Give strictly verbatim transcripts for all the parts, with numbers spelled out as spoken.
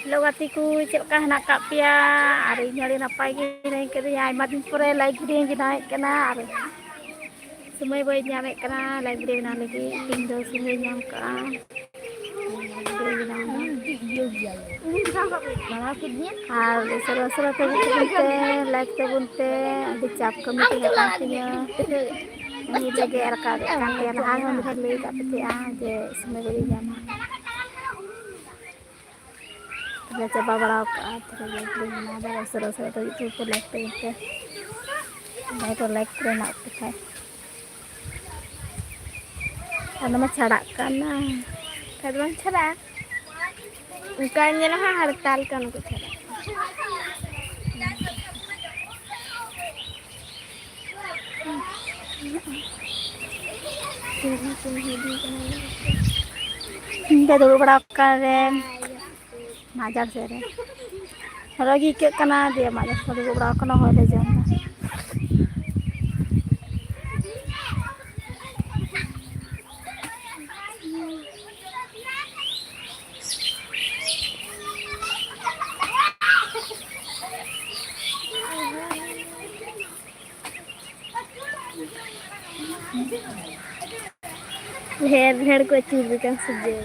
Hello ᱜᱟᱛᱮ ᱠᱚ, ᱪᱮᱫ ᱞᱮᱠᱟ ᱦᱮᱱᱟᱜ ᱟᱠᱟᱫ ᱯᱮᱭᱟ? ᱟᱨ ᱤᱧ ᱟᱹᱰᱤ ᱱᱟᱯᱟᱭ ᱜᱮ ᱦᱤᱱᱟᱹᱧ ᱠᱟᱹᱫᱤᱧᱟ᱾ ᱟᱭᱢᱟ ᱫᱤᱱ ᱯᱚᱨᱮ live video ᱵᱮᱱᱟᱣᱮᱫ ᱠᱟᱱᱟ, ᱟᱨ ᱥᱚᱢᱚᱭ ᱵᱟᱹᱧ ᱧᱟᱢᱮᱫ ᱠᱟᱱᱟ live video ᱵᱮᱱᱟᱣ ᱞᱟᱹᱜᱤᱫ᱾ ᱛᱮᱦᱮᱧ ᱫᱚ ᱥᱚᱢᱚᱭ ᱧᱟᱢ ᱠᱟᱜᱼᱟ᱾ ᱟᱨ ᱩᱥᱟᱹᱨᱟ ᱩᱥᱟᱹᱨᱟ ᱛᱮ ᱦᱤᱡᱩᱜ ᱛᱟᱵᱚᱱ ᱯᱮ, live ᱛᱟᱵᱚᱱ ᱯᱮ, ᱟᱹᱰᱤ ᱪᱟᱯ ᱠᱟᱹᱢᱤ ᱛᱟᱦᱮᱸ ᱠᱟᱱ ᱛᱤᱧᱟᱹ᱾ ᱩᱱᱤ ᱞᱟᱹᱜᱤᱫ ᱮ ᱨᱟᱠᱟᱵᱮᱫ ᱠᱟᱱ ᱛᱟᱦᱮᱸ, ᱞᱟᱦᱟ ᱦᱚᱸ ᱢᱤᱫ ᱫᱷᱟᱣ ᱞᱟᱹᱭ ᱠᱟᱜ ᱯᱮ ᱛᱟᱦᱮᱸᱜᱼᱟ ᱡᱮ ᱥᱚᱢᱚᱭ ᱵᱟᱹᱧ ᱧᱟᱢᱟ᱾ ᱛᱚᱵᱮ ᱪᱟᱵᱟ ᱵᱟᱲᱟ ᱠᱟᱜᱼᱟ, ᱛᱚᱵᱮ live ᱞᱤᱧ ᱵᱮᱱᱟᱣ ᱮᱫᱟ, ᱩᱥᱟᱹᱨᱟ ᱩᱥᱟᱹᱨᱟ ᱛᱮ ᱦᱤᱡᱩᱜ ᱛᱟᱵᱚᱱ ᱯᱮ, like ᱛᱟᱵᱚᱱ ᱯᱮ, ᱡᱟᱦᱟᱸᱭ ᱠᱚ like ᱠᱚᱨᱮ ᱦᱮᱱᱟᱜ ᱯᱮ ᱠᱷᱟᱡ᱾ ᱚᱱᱟ ᱢᱟ ᱪᱷᱟᱲᱟᱜ ᱠᱟᱱᱟ᱾ ᱠᱷᱟᱡ ᱫᱚ ᱵᱟᱝ ᱪᱷᱟᱲᱟᱜᱼᱟ᱾ ᱚᱱᱠᱟ ᱧᱮᱞᱚᱜᱼᱟ ᱦᱟᱸᱜ, ᱦᱟᱨᱛᱟᱞ ᱠᱟᱱᱟ ᱠᱚ ᱪᱷᱟᱲᱟᱜ᱾ ᱤᱧ ᱫᱚ ᱫᱩᱲᱩᱵ ᱵᱟᱲᱟ ᱟᱠᱟᱱ ᱨᱮ ᱢᱟᱡᱟᱱ ᱥᱮᱫ ᱨᱮ ᱦᱚᱨᱚᱜ ᱜᱮ ᱟᱹᱭᱠᱟᱹᱜ ᱠᱟᱱᱟ, ᱫᱤᱭᱮ ᱢᱟᱡᱟᱱ ᱥᱮᱫ ᱫᱩᱲᱩᱵ ᱵᱟᱲᱟ ᱟᱠᱟᱱᱟ, ᱦᱚᱭ ᱞᱮ ᱡᱚᱢ ᱮᱫᱟ᱾ ᱰᱷᱮᱨ ᱰᱷᱮᱨ ᱠᱚ ᱟᱹᱪᱩᱨ ᱞᱮᱠᱟᱱ ᱥᱟᱹᱜᱟᱹᱭ᱾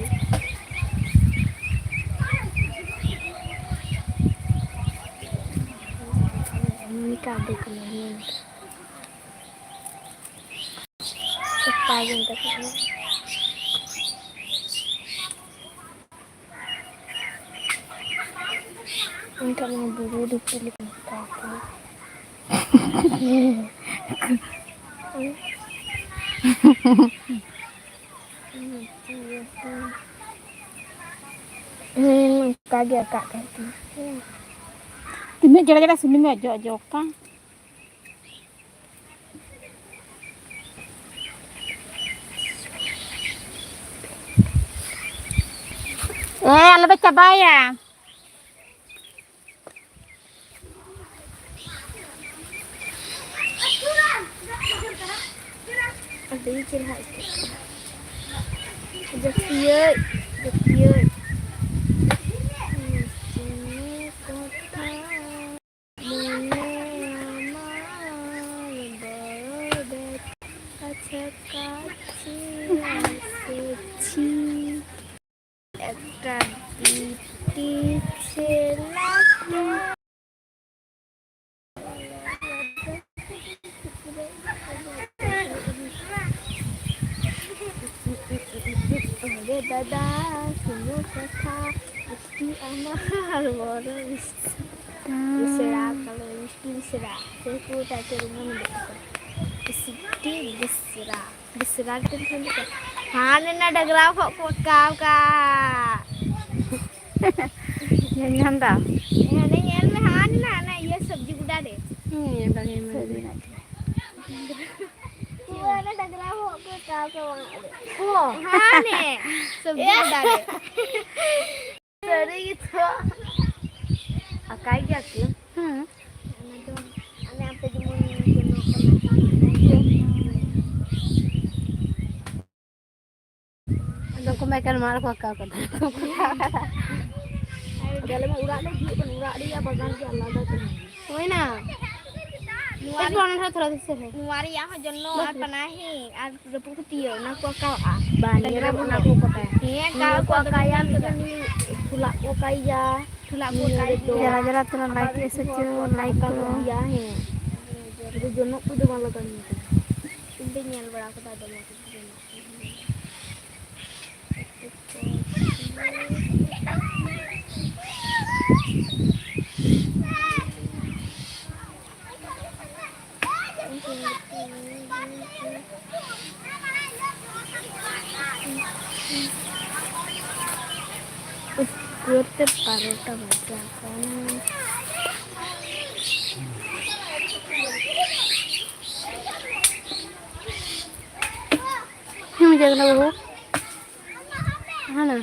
ᱱᱤᱝᱠᱟ ᱫᱮᱠᱷ ᱞᱮ, ᱱᱤᱝᱠᱟ᱾ ᱥᱟᱯᱷᱟ ᱜᱮ ᱢᱮᱛᱟ ᱠᱚ ᱠᱟᱱᱟ᱾ ᱮᱱᱠᱷᱟᱱ ᱱᱚᱣᱟ ᱵᱩᱨᱩ ᱫᱚ ᱪᱮᱫ ᱞᱮᱠᱟ ᱢᱮᱛᱟ ᱠᱚᱣᱟ? ᱦᱮᱸ, ᱚᱱᱠᱟ ᱜᱮ ᱨᱟᱠᱟᱵ ᱠᱟᱱ ᱛᱤᱧᱟ᱾ ᱛᱤᱱᱟᱹᱜ ᱡᱮᱲᱟ ᱡᱮᱲᱟ ᱥᱩᱱᱩᱢ ᱮ ᱚᱡᱚᱜ ᱚᱡᱚᱜ ᱠᱟᱱ᱾ ᱮ, ᱟᱞᱚ ᱯᱮ ᱪᱟᱵᱟᱭᱟ᱾ ᱟᱹᱰᱤ ᱪᱮᱦᱨᱟ ᱟᱹᱭᱠᱟᱹᱜ ᱠᱟᱱᱟ᱾ ᱡᱟᱹᱯᱤᱭᱟᱹᱧ, ᱡᱟᱹᱯᱤᱭᱟᱹᱧ᱾ ᱠᱟᱹᱴᱤᱡ ᱴᱤᱯᱥᱮ ᱞᱟᱜᱟᱣ᱾ ᱚᱨᱮ ᱫᱟᱫᱟ, ᱥᱩᱱᱩ ᱠᱟᱛᱷᱟ, ᱢᱤᱥᱴᱤ ᱟᱢᱟᱨ ᱵᱚᱨᱚ ᱢᱤᱥᱴᱤ᱾ ᱵᱤᱥᱲᱟ ᱠᱟᱞᱮ, ᱢᱤᱥᱴᱤ ᱵᱤᱥᱲᱟ᱾ ᱥᱮ ᱠᱚ ᱴᱟᱴᱮ ᱨᱩᱢᱟᱹ ᱢᱮᱱᱟᱜ ᱠᱚᱣᱟ᱾ ᱢᱤᱥᱴᱤ ᱵᱤᱥᱲᱟ᱾ ᱵᱤᱥᱨᱟ ᱠᱤᱱ ᱠᱷᱚᱱ ᱫᱚ ᱦᱟᱱᱮ ᱱᱟ ᱰᱟᱜᱽᱨᱟ ᱠᱷᱚᱱ ᱠᱚ ᱠᱟᱣ ᱠᱟ᱾ ᱧᱮᱞ ᱧᱟᱢ ᱫᱟ? ᱦᱟᱱᱮ ᱧᱮᱞ ᱢᱮ, ᱦᱟᱱᱮ ᱱᱟ, ᱦᱟᱱᱮ ᱤᱭᱟᱹ ᱥᱚᱵᱽᱡᱤ ᱜᱚᱰᱟ ᱨᱮ᱾ ᱦᱮᱸ, ᱵᱟᱝ ᱧᱮᱞ ᱧᱟᱢ ᱥᱚᱵᱽᱡᱤ ᱫᱟ᱾ ᱜᱚᱰᱟ᱾ ᱦᱟᱱᱮ ᱰᱟᱜᱽᱨᱟ ᱠᱷᱚᱱ ᱠᱚ ᱠᱟᱣ ᱠᱟ ᱵᱟᱝ ᱟᱫᱚ᱾ ᱚ᱾ ᱦᱟᱱᱮ ᱥᱚᱵᱽᱡᱤ ᱜᱚᱰᱟ ᱨᱮ᱾ ᱥᱟᱹᱨᱤ ᱜᱮᱛᱚ᱾ ᱟᱠᱟᱭ ᱜᱮᱭᱟ ᱠᱤᱱ᱾ ᱦᱩᱸ᱾ ᱚᱱᱟ ᱫᱚ ᱟᱞᱮ ᱟᱯᱮ ᱡᱮᱢᱚᱱ ᱡᱮᱱᱚ ᱠᱚ ᱟᱫᱚ ᱠᱚ ᱢᱮᱠᱟᱱ ᱢᱟᱲ ᱠᱚ ᱟᱠᱟ ᱠᱟᱫᱟ᱾ ᱟᱫᱚ ᱟᱞᱮ ᱢᱟ ᱚᱲᱟᱜ ᱞᱮ ᱡᱩᱛ ᱠᱟᱱᱟ, ᱚᱲᱟᱜ ᱨᱮᱭᱟᱜ ᱵᱟᱜᱟᱱ ᱜᱮ ᱟᱞᱟᱫᱟ ᱛᱟᱦᱮᱱᱟ᱾ ᱦᱩᱭᱱᱟ᱾ ᱱᱚᱣᱟ ᱮᱥ ᱨᱮ-, ᱵᱟᱝ, ᱱᱚᱰᱮ ᱛᱷᱚᱲᱟ ᱥᱮ ᱦᱮᱸ᱾ ᱱᱚᱣᱟ ᱨᱮᱭᱟᱜ ᱦᱚᱸ ᱡᱚᱱᱱᱚ ᱵᱟᱥ ᱟᱨ ᱨᱮ᱾ ᱯᱟᱱᱟᱦᱤ ᱟᱨ ᱨᱟᱹᱯᱩᱫ ᱯᱷᱟᱹᱛᱭᱟᱹᱣ, ᱚᱱᱟ ᱠᱚ ᱟᱸᱠᱟᱣᱟᱜᱼᱟ᱾ ᱵᱟᱝ, ᱰᱟᱝᱨᱟ ᱱᱤᱭᱟᱹ ᱫᱚ ᱵᱚᱦᱚᱜ᱾ ᱚᱱᱟ ᱠᱚ ᱠᱚ ᱠᱟᱭᱟ᱾ ᱦᱮᱸ, ᱱᱤᱭᱟᱹ ᱟᱸᱠᱟᱣ ᱠᱚ ᱠᱚ ᱫᱚ ᱠᱟᱭᱟ, ᱧᱮᱞ ᱢᱮ᱾ ᱱᱤᱭᱟᱹ ᱯᱷᱩᱞᱟᱜ ᱠᱚ ᱠᱟᱭᱟ᱾ ᱡᱟᱨᱟ ᱡᱟᱨᱟ ᱛᱮ ᱚᱱᱟ ᱞᱟᱭᱤᱠ ᱮ ᱥᱮ ᱪᱮᱫ, ᱞᱟᱭᱤᱠ ᱠᱚ᱾ ᱦᱮᱸ᱾ ᱡᱚᱱᱚᱜ ᱠᱚᱫᱚ ᱵᱟᱝ ᱞᱟᱜᱟᱣ ᱤᱧ ᱠᱟᱱᱟ᱾ ᱤᱧ ᱫᱚᱧ ᱧᱮᱞ ᱵᱟᱲᱟ ᱠᱟᱫᱟ, ᱟᱫᱚ ᱚᱱᱟ ᱠᱚᱫᱚ ᱡᱚᱱᱚᱜ ᱠᱚᱫᱚ᱾ ᱩᱥᱠᱩᱨ ᱛᱮ ᱵᱟᱨᱚᱴᱟ ᱵᱟᱡᱟᱣ ᱠᱟᱱᱟ᱾ ᱛᱤᱱᱟᱹᱜ ᱵᱟᱡᱟᱣ ᱠᱟᱱᱟ ᱵᱟᱹᱵᱩ? ᱦᱟᱱᱟ᱾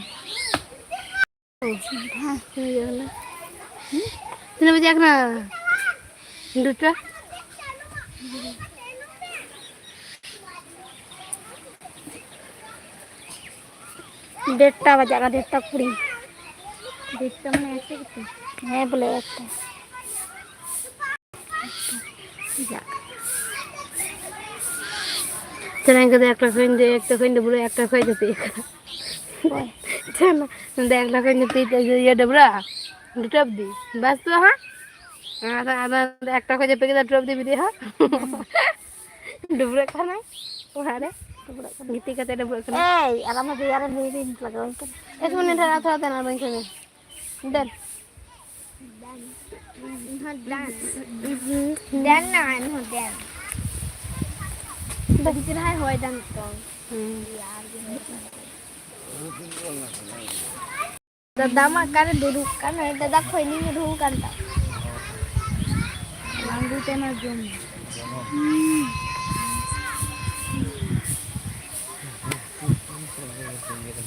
ᱛᱤᱱᱟᱹᱜ ᱵᱟᱡᱟᱜ ᱠᱟᱱᱟ? ᱫᱩᱴᱟ᱾ ᱰᱮᱴᱴᱟ ᱵᱟᱡᱟᱜ ᱠᱟᱱᱟ, ᱰᱮᱴᱴᱟ ᱠᱩᱲᱤ᱾ ᱰᱮᱴᱴᱟ ᱢᱟᱱᱮ ᱮᱠᱴᱟ ᱠᱟᱛᱮ? ᱦᱮᱸ ᱵᱚᱞᱮ ᱮᱠᱴᱟ᱾ ᱪᱟᱞᱟᱣ ᱠᱟᱛᱮ ᱮᱠᱴᱟ ᱠᱷᱚᱱ ᱫᱚ, ᱮᱠᱴᱟ ᱠᱷᱚᱱ ᱫᱚ ᱵᱚᱞᱮ ᱮᱠᱴᱟ ᱠᱷᱚᱱ ᱡᱟᱹᱯᱤᱫ ᱠᱟᱱᱟ᱾ ᱚᱠᱚᱭ? ᱱᱚᱰᱮ ᱮᱠᱞᱟ ᱠᱚ ᱧᱩᱛᱩᱢ ᱛᱮ ᱤᱭᱟᱹ ᱰᱟᱹᱵᱽᱨᱟᱹ ᱰᱩᱴᱟᱹ ᱚᱵᱫᱤ᱾ ᱵᱟᱥ ᱛᱚ ᱦᱟᱸᱜ᱾ ᱟᱫᱚ ᱟᱫᱚ ᱮᱠᱴᱟ ᱠᱷᱚᱡ ᱡᱟᱹᱯᱤᱫ ᱠᱮᱫᱟ ᱰᱩᱴᱟᱹ ᱚᱵᱫᱤ ᱵᱤᱫᱤ ᱦᱚᱸ᱾ ᱰᱩᱵᱽᱨᱟᱹᱜ ᱠᱟᱱᱟᱭ ᱚᱲᱟᱜ ᱨᱮ᱾ ᱰᱩᱵᱽᱨᱟᱹᱜ ᱠᱟᱱᱟᱭ᱾ ᱜᱤᱛᱤᱡ ᱠᱟᱛᱮ ᱰᱩᱵᱽᱨᱟᱹᱜ ᱠᱟᱱᱟᱭ᱾ ᱮᱭ, ᱟᱞᱟᱢ ᱦᱚᱸ ᱵᱮᱭᱟᱨᱮᱢ ᱞᱟᱹᱭ ᱫᱟᱹᱧ ᱞᱟᱜᱟᱣᱟᱹᱧ ᱠᱟᱱᱟ᱾ ᱮᱥ ᱢᱚᱱᱮ ᱫᱷᱟᱨᱟ ᱛᱷᱚᱲᱟ ᱫᱮᱱ ᱟᱨ ᱵᱟᱹᱧ ᱠᱟᱹᱢᱤᱭᱟ᱾ ᱫᱮᱱ᱾ ᱰᱮᱱ ᱱᱟ, ᱮᱱᱦᱚᱸ ᱰᱮᱱ᱾ ᱟᱹᱰᱤ ᱪᱮᱨᱦᱟᱭ ᱦᱚᱭ ᱫᱟ ᱱᱤᱛᱚᱝ᱾ ᱦᱩᱸ᱾ ᱨᱮᱭᱟᱲ ᱜᱮ ᱦᱚᱭ ᱫᱟ᱾ ᱫᱟᱫᱟ ᱢᱟ ᱚᱠᱟᱨᱮ ᱫᱩᱲᱩᱵ ᱠᱟᱱᱟᱭ? ᱫᱟᱫᱟ ᱠᱷᱚᱭᱱᱤ ᱧᱩᱨᱦᱩ ᱠᱟᱱ ᱛᱟᱢᱟ᱾ ᱞᱟᱸᱜᱩ ᱛᱮ ᱢᱟ ᱡᱚᱢ ᱢᱮ᱾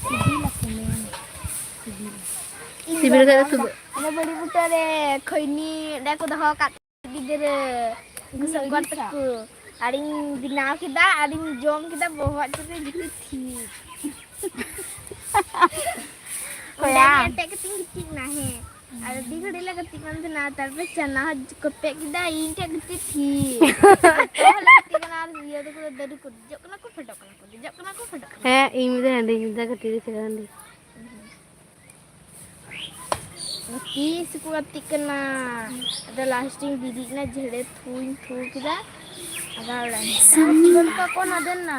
ᱥᱤᱵᱤᱞᱟ ᱠᱚ ᱢᱮᱱ᱾ ᱥᱤᱵᱤᱞᱟ᱾ ᱤᱧ ᱥᱤᱵᱤᱞ ᱠᱷᱟᱡ ᱫᱚ ᱵᱟᱵᱟ ᱥᱩᱫᱩ ᱚᱱᱟ ᱵᱟᱹᱲᱤ ᱵᱩᱴᱟᱹ ᱨᱮ ᱠᱷᱚᱭᱱᱤ ᱚᱸᱰᱮ ᱠᱚ ᱫᱚᱦᱚ ᱟᱠᱟᱫ ᱜᱤᱫᱽᱨᱟᱹ ᱩᱱᱠᱩ ᱥᱚᱝᱠᱚᱨ ᱛᱟᱠᱚ᱾ ᱟᱨᱤᱧ ᱵᱮᱱᱟᱣ ᱠᱮᱫᱟ, ᱟᱨᱤᱧ ᱡᱚᱢ ᱠᱮᱫᱟ, ᱵᱚᱦᱚᱜ ᱪᱚᱴ ᱨᱮ ᱡᱚᱛᱚ ᱛᱷᱤᱨ᱾ ᱚᱸᱰᱮ ᱜᱮ ᱚᱠᱚᱭᱟ? ᱮᱴᱮᱫ ᱠᱟᱛᱮᱧ ᱜᱤᱛᱤᱡ ᱮᱱᱟ, ᱦᱮᱸ᱾ ᱟᱨ ᱟᱹᱰᱤ ᱜᱷᱟᱹᱲᱤᱡ ᱞᱮ ᱜᱟᱛᱮᱜ ᱠᱟᱱ ᱛᱟᱦᱮᱱᱟ, ᱛᱟᱨᱯᱚᱨᱮ ᱪᱟᱱᱟ ᱦᱚᱸ ᱠᱚᱯᱮᱜ ᱠᱮᱫᱟ, ᱤᱧ ᱴᱷᱮᱡ ᱜᱤᱛᱤᱡ ᱛᱷᱤᱨ᱾ ᱡᱚᱛᱚ ᱦᱚᱲ ᱞᱮ ᱜᱟᱛᱮᱜ ᱠᱟᱱᱟ, ᱟᱨ ᱤᱭᱟᱹ ᱫᱚᱠᱚ ᱫᱟᱹᱨᱤ ᱠᱚ ᱫᱮᱡᱚᱜ ᱠᱟᱱᱟ ᱠᱚ, ᱯᱷᱮᱰᱚᱜ ᱠᱟᱱᱟ ᱠᱚ, ᱫᱮᱡᱚᱜ ᱠᱟᱱᱟ ᱠᱚ, ᱯᱷᱮᱰᱚᱜ ᱠᱟᱱᱟ ᱠᱚ᱾ ᱦᱮᱸ, ᱤᱧ ᱫᱚ ᱦᱟᱺᱰᱤ ᱧᱩ ᱫᱚ ᱠᱟᱹᱴᱤᱡ ᱨᱮ ᱪᱮᱫ ᱦᱟᱺᱰᱤ᱾ ᱛᱤᱥ ᱠᱚ ᱜᱟᱛᱮᱜ ᱠᱟᱱᱟ? ᱟᱫᱚ ᱞᱟᱥᱴ ᱤᱧ ᱵᱤᱨᱤᱫ ᱮᱱᱟ, ᱡᱷᱮᱲᱮ ᱛᱷᱩᱧ ᱛᱷᱩ ᱠᱮᱫᱟ, ᱟᱫᱚ ᱚᱲᱟᱜ ᱤᱧ ᱦᱮᱡ ᱮᱱᱟ᱾ ᱥᱟᱢᱤ᱾ ᱵᱟᱹᱱᱩᱜ ᱠᱟᱜ ᱠᱚᱣᱟ ᱱᱟᱫᱮᱱ ᱱᱟ᱾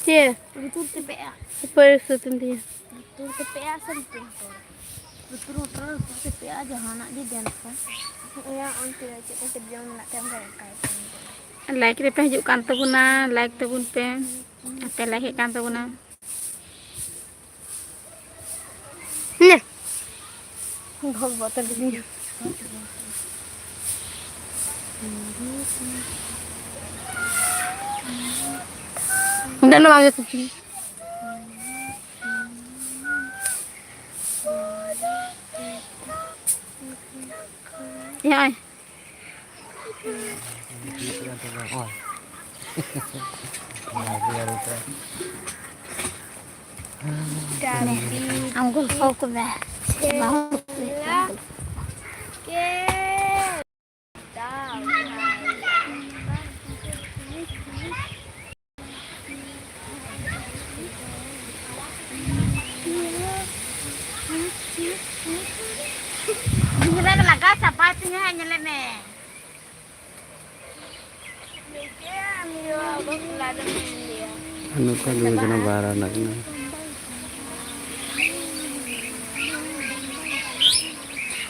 ᱪᱮᱫ? ᱞᱩᱛᱩᱨ ᱛᱮᱯᱮᱜᱼᱟ᱾ ᱚᱠᱚᱭ ᱥᱩᱛᱟᱹᱢ ᱛᱤᱧᱟ? ᱞᱩᱛᱩᱨ ᱛᱮᱯᱮᱜᱼᱟ ᱥᱮ ᱞᱩᱛᱩᱨ ᱦᱚᱴᱚᱨ? ᱞᱩᱛᱩᱨ ᱦᱚᱴᱚᱨ, ᱞᱩᱛᱩᱨ ᱛᱮᱯᱮᱜᱼᱟ, ᱡᱟᱦᱟᱱᱟᱜ ᱜᱮ ᱰᱮᱱᱥ ᱠᱚ᱾ ᱤᱧᱟᱹᱜ ᱚᱱᱛᱮ ᱨᱮ ᱪᱮᱫ ᱠᱚ ᱪᱮᱫ ᱡᱚᱢ ᱢᱮᱱᱟᱜ ᱛᱟᱭᱟ, ᱚᱱᱠᱟ ᱚᱱᱠᱟ ᱜᱮ᱾ ᱞᱟᱭᱤᱠ ᱨᱮᱯᱮ ᱦᱤᱡᱩᱜ ᱠᱟᱱ ᱛᱟᱵᱚᱱᱟ, ᱞᱟᱭᱤᱠ ᱛᱟᱵᱚᱱ ᱯᱮ᱾ ᱟᱯᱮ ᱞᱟᱭᱤᱠ ᱮᱫ ᱠᱟᱱ ᱛᱟᱵᱚᱱᱟ᱾ ᱱᱮ᱾ ᱜᱷᱚᱞ ᱵᱚᱛᱚᱨ ᱜᱮ᱾ ᱚᱸᱰᱮ ᱫᱚ ᱵᱟᱝ ᱜᱮ ᱠᱩᱠᱞᱤ᱾ ᱦᱮᱸ, ᱱᱚᱜᱼᱚᱭ᱾ ᱟᱢ ᱜᱚᱞᱯᱷᱚ ᱠᱚᱢᱮ᱾ ᱧᱮᱞᱮ ᱢᱮ, ᱞᱟᱜᱟᱣ ᱪᱟᱵᱟᱭ ᱛᱤᱧᱟᱹ ᱦᱟᱸᱜ, ᱧᱮᱞᱮ ᱢᱮ᱾ ᱱᱚᱝᱠᱟ ᱫᱩ ᱡᱚᱱᱟ ᱵᱟᱭᱨᱟ ᱨᱮᱱᱟᱜ ᱠᱟᱱᱟ᱾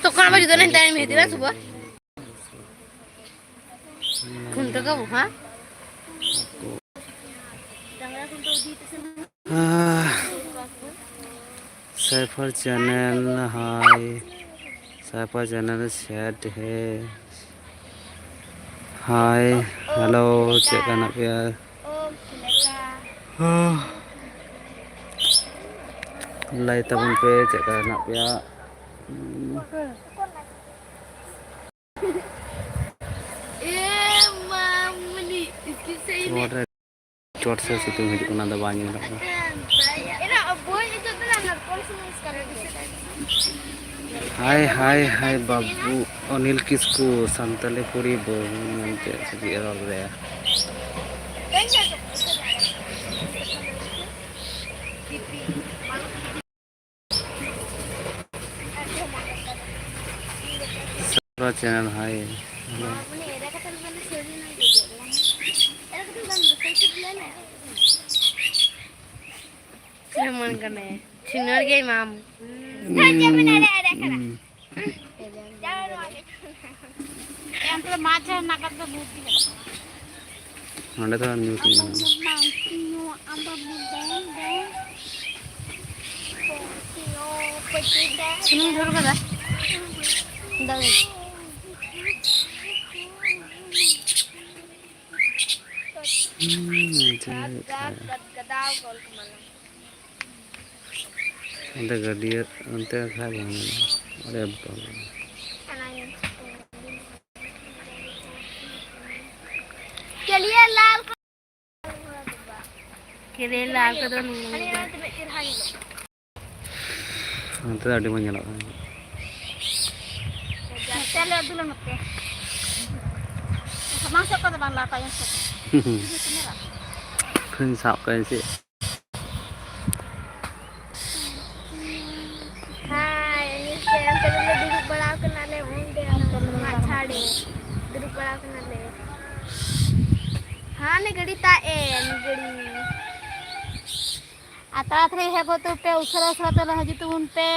ᱛᱚᱠᱷᱚᱱ ᱟᱵᱟᱨ ᱡᱩᱫᱟᱹ ᱞᱮᱱ ᱛᱟᱭᱚᱢ ᱦᱤᱡᱩᱜᱼᱟ ᱥᱩᱵᱚ᱾ ᱠᱷᱩᱱᱴᱟᱹᱣ ᱠᱟᱵᱚ, ᱦᱮᱸ? ᱟᱦ, ᱥᱟᱭᱯᱷᱟᱨ ᱪᱮᱱᱮᱞ, ᱦᱟᱭ᱾ ᱥᱟᱭᱯᱷᱟᱨ ᱪᱮᱱᱮᱞ ᱥᱮᱴ ᱦᱮ᱾ ᱦᱟᱭ, ᱦᱮᱞᱳ, ᱪᱮᱫ ᱞᱮᱠᱟ ᱦᱮᱱᱟᱜ ᱯᱮᱭᱟ? ᱞᱟᱹᱭ ᱛᱟᱵᱚᱱ ᱯᱮ, ᱪᱮᱫ ᱞᱮᱠᱟ ᱦᱮᱱᱟᱜ ᱯᱮᱭᱟ? ᱪᱚᱴ ᱨᱮ, ᱪᱚᱴ ᱥᱮᱫ ᱥᱤᱛᱩᱝ ᱦᱤᱡᱩᱜ ᱠᱟᱱᱟ, ᱟᱫᱚ ᱵᱟᱝ ᱧᱮᱞᱚᱜ ᱠᱟᱱᱟ᱾ ᱦᱟᱭ, ᱦᱟᱭ, ᱦᱟᱭ, ᱵᱟᱹᱵᱩ ᱚᱱᱤᱞ ᱠᱤᱥᱠᱩ, ᱥᱟᱱᱛᱟᱞᱤ ᱠᱩᱲᱤ ᱵᱟᱹᱦᱩ ᱢᱮᱱᱛᱮ ᱪᱮᱫ ᱮ ᱨᱚᱲ ᱞᱮᱭᱟ? ᱥᱟᱨᱟ ᱪᱮᱱᱮᱞ ᱦᱟᱭ᱾ ᱮᱢᱚᱱ ᱠᱟᱱᱟᱭ, ᱪᱷᱤᱱᱟᱹᱨ ᱜᱮᱭᱟᱭ ᱢᱟᱢ᱾ ᱦᱩᱸ, ᱦᱩᱸ᱾ ᱱᱚᱸᱰᱮ ᱫᱚ ᱧᱩᱛ ᱢᱮᱱᱟᱜᱼᱟ᱾ ᱥᱩᱱᱩᱢ ᱡᱷᱚᱨ ᱠᱟᱫᱟ᱾ ᱫᱟᱜ᱾ ᱦᱩᱸ, ᱚᱱᱛᱮ ᱜᱟᱹᱰᱭᱟᱹ, ᱚᱱᱛᱮ ᱠᱷᱟᱡ ᱵᱟᱝ ᱜᱟᱱᱚᱜᱼᱟ᱾ ᱚᱸᱰᱮ ᱵᱚᱞᱚ᱾ ᱠᱮᱨᱮᱞᱟ ᱠᱚᱫᱚ ᱱᱤᱭᱟᱹ ᱜᱮ᱾ ᱚᱱᱛᱮ ᱫᱚ ᱟᱹᱰᱤ ᱢᱚᱡᱽ ᱧᱮᱞᱚᱜ ᱠᱟᱱᱟ᱾ ᱱᱚᱛᱮ ᱟᱞᱮ ᱟᱹᱛᱩ ᱞᱮ ᱱᱚᱛᱮ᱾ ᱥᱟᱢᱟᱝ ᱥᱮᱫ ᱠᱚᱫᱚ ᱵᱟᱝ, ᱞᱟᱦᱟ ᱛᱟᱭᱚᱢ ᱥᱮᱫ᱾ ᱯᱷᱤᱨ ᱥᱟᱵ ᱠᱟᱜ ᱟᱹᱧ ᱪᱮᱫ? ᱚᱱᱛᱮ ᱨᱮᱞᱮ ᱫᱩᱲᱩᱵ ᱵᱟᱲᱟ ᱠᱟᱱᱟᱞᱮ, ᱚᱸᱰᱮ ᱢᱟᱪᱷᱟ ᱨᱮ ᱫᱩᱲᱩᱵ ᱵᱟᱲᱟ ᱠᱟᱱᱟᱞᱮ᱾ ᱦᱟᱱᱮ ᱜᱟᱹᱰᱤ ᱛᱟᱜ ᱮᱱ, ᱜᱟᱹᱰᱤ᱾ ᱟᱨ ᱛᱟᱲᱟᱛᱟᱲᱤ ᱦᱮᱡ ᱜᱚᱫᱚᱜ ᱯᱮ, ᱩᱥᱟᱹᱨᱟ ᱩᱥᱟᱹᱨᱟ ᱛᱮ ᱦᱤᱡᱩᱜ ᱛᱟᱵᱚᱱ ᱯᱮ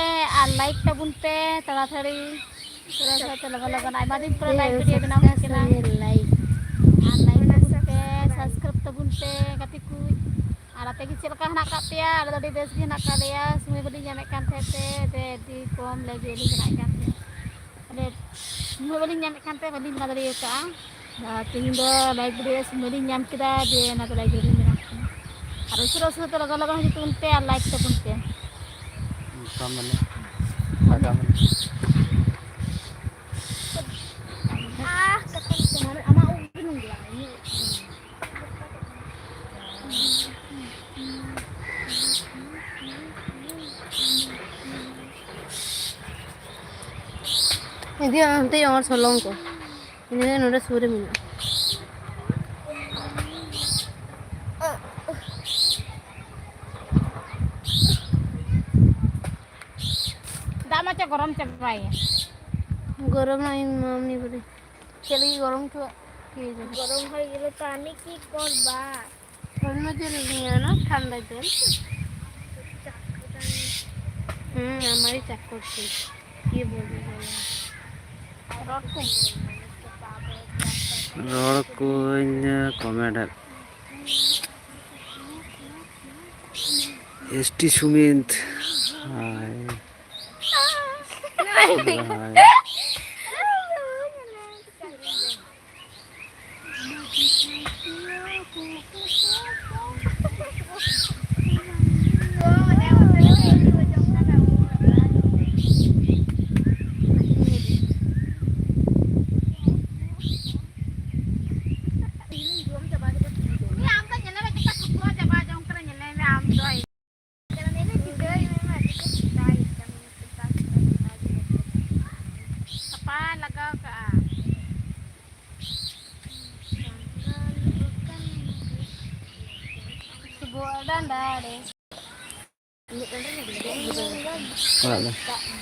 ᱟᱨ like ᱛᱟᱵᱚᱱ ᱯᱮ ᱛᱟᱲᱟᱛᱟᱲᱤ᱾ ᱩᱥᱟᱹᱨᱟ ᱩᱥᱟᱹᱨᱟ ᱛᱮ ᱞᱚᱜᱚᱱ ᱞᱚᱜᱚᱱ, ᱟᱭᱢᱟ ᱫᱤᱱ ᱯᱚᱨᱮ live video ᱵᱮᱱᱟᱣ ᱦᱩᱭ ᱠᱟᱱᱟ᱾ ᱟᱨ like ᱛᱟᱵᱚᱱ ᱯᱮ, subscribe ᱛᱟᱵᱚᱱ ᱯᱮ ᱜᱟᱛᱮ ᱠᱚ᱾ ᱟᱨ ᱟᱯᱮ ᱜᱮ ᱪᱮᱫ ᱞᱮᱠᱟ ᱦᱮᱱᱟᱜ ᱟᱠᱟᱫ ᱯᱮᱭᱟ? ᱟᱞᱮ ᱫᱚ ᱟᱹᱰᱤ ᱵᱮᱥ ᱜᱮ ᱦᱮᱱᱟᱜ ᱟᱠᱟᱫ ᱞᱮᱭᱟ᱾ ᱥᱚᱢᱚᱭ ᱵᱟᱹᱞᱤᱧ ᱧᱟᱢᱮᱫ ᱠᱟᱱ ᱛᱟᱦᱮᱸ ᱛᱮ, ᱛᱮ ᱟᱹᱰᱤ ᱠᱚᱢ live ᱞᱤᱧ ᱵᱮᱱᱟᱣᱮᱫ ᱠᱟᱱ ᱛᱟᱦᱮᱸᱫ᱾ ᱟᱫᱚ ᱥᱚᱢᱚᱭ ᱵᱟᱹᱞᱤᱧ ᱧᱟᱢᱮᱫ ᱠᱟᱱ ᱛᱮ ᱵᱟᱹᱞᱤᱧ ᱵᱮᱱᱟᱣ ᱫᱟᱲᱮ ᱟᱠᱟᱫᱼᱟ᱾ ᱟᱨ ᱛᱮᱦᱮᱧ ᱫᱚ live video ᱥᱚᱢᱚᱭ ᱞᱤᱧ ᱧᱟᱢ ᱠᱮᱫᱟ, ᱡᱮ ᱚᱱᱟ ᱫᱚ live ᱞᱤᱧ ᱵᱮᱱᱟᱣ ᱠᱮᱫᱟ᱾ ᱟᱨ ᱩᱥᱟᱹᱨᱟ ᱩᱥᱟᱹᱨᱟ ᱛᱮ ᱞᱚᱜᱚᱱ ᱞᱚᱜᱚᱱ ᱦᱤᱡᱩᱜ ᱛᱟᱵᱚᱱ ᱯᱮ ᱟᱨ like ᱛᱟᱵᱚᱱ ᱯᱮ᱾ ᱚᱱᱠᱟ ᱢᱟᱱᱮ ᱞᱟᱜᱟ ᱢᱟᱱᱮ᱾ ᱟᱦ, ᱠᱟᱴᱟᱱ ᱠᱟᱱᱟ᱾ ᱟᱢᱟᱜ ᱩᱵ ᱜᱮ ᱱᱚᱝᱨᱟ, ᱤᱧᱟᱹᱜ ᱩᱵ ᱫᱚ ᱵᱟᱝ᱾ ᱤᱫᱤ ᱚᱱᱛᱮ ᱚᱨ ᱥᱚᱞᱚᱝ ᱠᱚ᱾ ᱤᱱᱟᱹ ᱱᱚᱰᱮ ᱥᱩᱨ ᱨᱮ ᱢᱮᱱᱟᱜᱼᱟ᱾ ᱫᱟᱜ ᱢᱟ ᱪᱮᱫ ᱜᱚᱨᱚᱢ ᱪᱟᱵᱟᱭᱮᱱ᱾ ᱜᱚᱨᱚᱢ ᱱᱟ ᱤᱧ ᱢᱟᱢᱱᱤ ᱵᱚᱞᱮ᱾ ᱪᱮᱫ ᱞᱟᱹᱜᱤᱫ ᱜᱚᱨᱚᱢ ᱦᱚᱪᱚᱣᱟᱜ? ᱜᱚᱨᱚᱢ ᱦᱚᱭ গেলে তো আমি কি করবা? অন্য জল নিয়ে আনো, ঠান্ডা জল। হুম, আমারই চা করছি। কি বলবো বলো? ᱨᱚᱲ ᱠᱚᱧ ᱠᱚᱢᱮᱱᱴ ᱮᱫ᱾ ᱮᱥ ᱴᱤ ᱥᱩᱢᱤᱛ, ᱦᱟᱭ᱾ ᱦᱟᱭ᱾ ᱟᱢ ᱫᱚ ᱧᱮᱞᱮ ᱢᱮ, ᱪᱮᱫ ᱞᱮᱠᱟ ᱴᱷᱩᱴᱨᱟᱹ ᱪᱟᱵᱟ ᱡᱚᱝ ᱠᱟᱱᱟ, ᱧᱮᱞᱮ ᱢᱮ ᱟᱢ ᱫᱚ᱾ ᱥᱟᱯᱷᱟ ᱞᱟᱜᱟᱣ ᱠᱟᱜᱼᱟ᱾ ᱥᱩᱵᱚ ᱰᱟᱸᱰᱟ ᱨᱮ᱾ ᱚᱲᱟᱜ ᱫᱚ?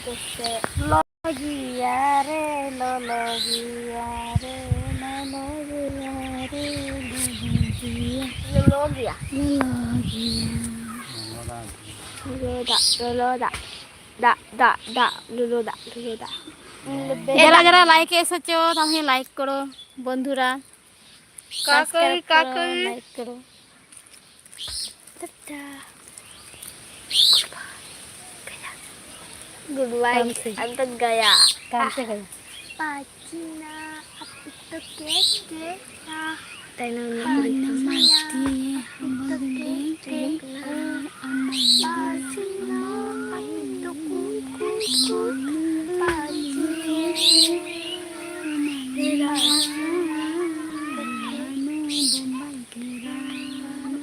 ᱠᱟᱛᱮ᱾ ᱞᱚᱞᱚ ᱜᱮᱭᱟ ᱨᱮ, ᱞᱚᱞᱚ ᱜᱮᱭᱟ ᱨᱮ, ᱞᱚᱞᱚ ᱜᱮᱭᱟ ᱨᱮ, ᱞᱚᱞᱚ ᱜᱮᱭᱟ᱾ ᱞᱚᱞᱚ ᱜᱮᱭᱟ᱾ ᱞᱚᱞᱚ ᱜᱮᱭᱟ᱾ ᱞᱚᱞᱚ ᱫᱟᱜ, ᱞᱚᱞᱚ ᱫᱟᱜ᱾ ᱫᱟᱜ, ᱫᱟᱜ, ᱫᱟᱜ, ᱞᱚᱞᱚ ᱫᱟᱜ, ᱞᱚᱞᱚ ᱫᱟᱜ᱾ ᱡᱟᱨᱟ, ᱡᱟᱨᱟ like ᱮ ᱮᱥᱮᱪᱚ, ᱛᱟᱦᱚᱞᱮ like ᱠᱚᱨᱚ, ᱵᱚᱱᱫᱷᱩᱨᱟ। ᱠᱟ ᱠᱚᱨᱤ, subscribe ᱠᱟ ᱠᱚᱨᱚ, ᱠᱚᱨᱤ। Like ᱠᱚᱨᱚ। ᱴᱟᱴᱟ। Good bye। ᱠᱟᱢ ᱥᱮ। ᱟᱱᱛᱚ ᱜᱟᱭᱟ। ᱠᱟᱢ ᱥᱮ ᱜᱟᱭᱟ। ᱯᱟᱪᱤᱱᱟ ᱟᱯᱤᱛᱚ ᱠᱮ ᱠᱮ ᱟ। ᱛᱟᱭᱱᱚᱢ ᱧᱚᱜ ᱠᱩᱲᱤ ᱠᱟᱱᱟ᱾ ᱯᱟᱪᱤᱱᱟ ᱟᱯᱤᱛᱚ ᱠᱮ ᱠᱮ ᱟ। ᱯᱟᱪᱤᱱᱟ ᱟᱯᱤᱛᱚ ᱠᱩ ᱠᱩ ᱠᱩ। ᱯᱟᱪᱤᱱᱟ।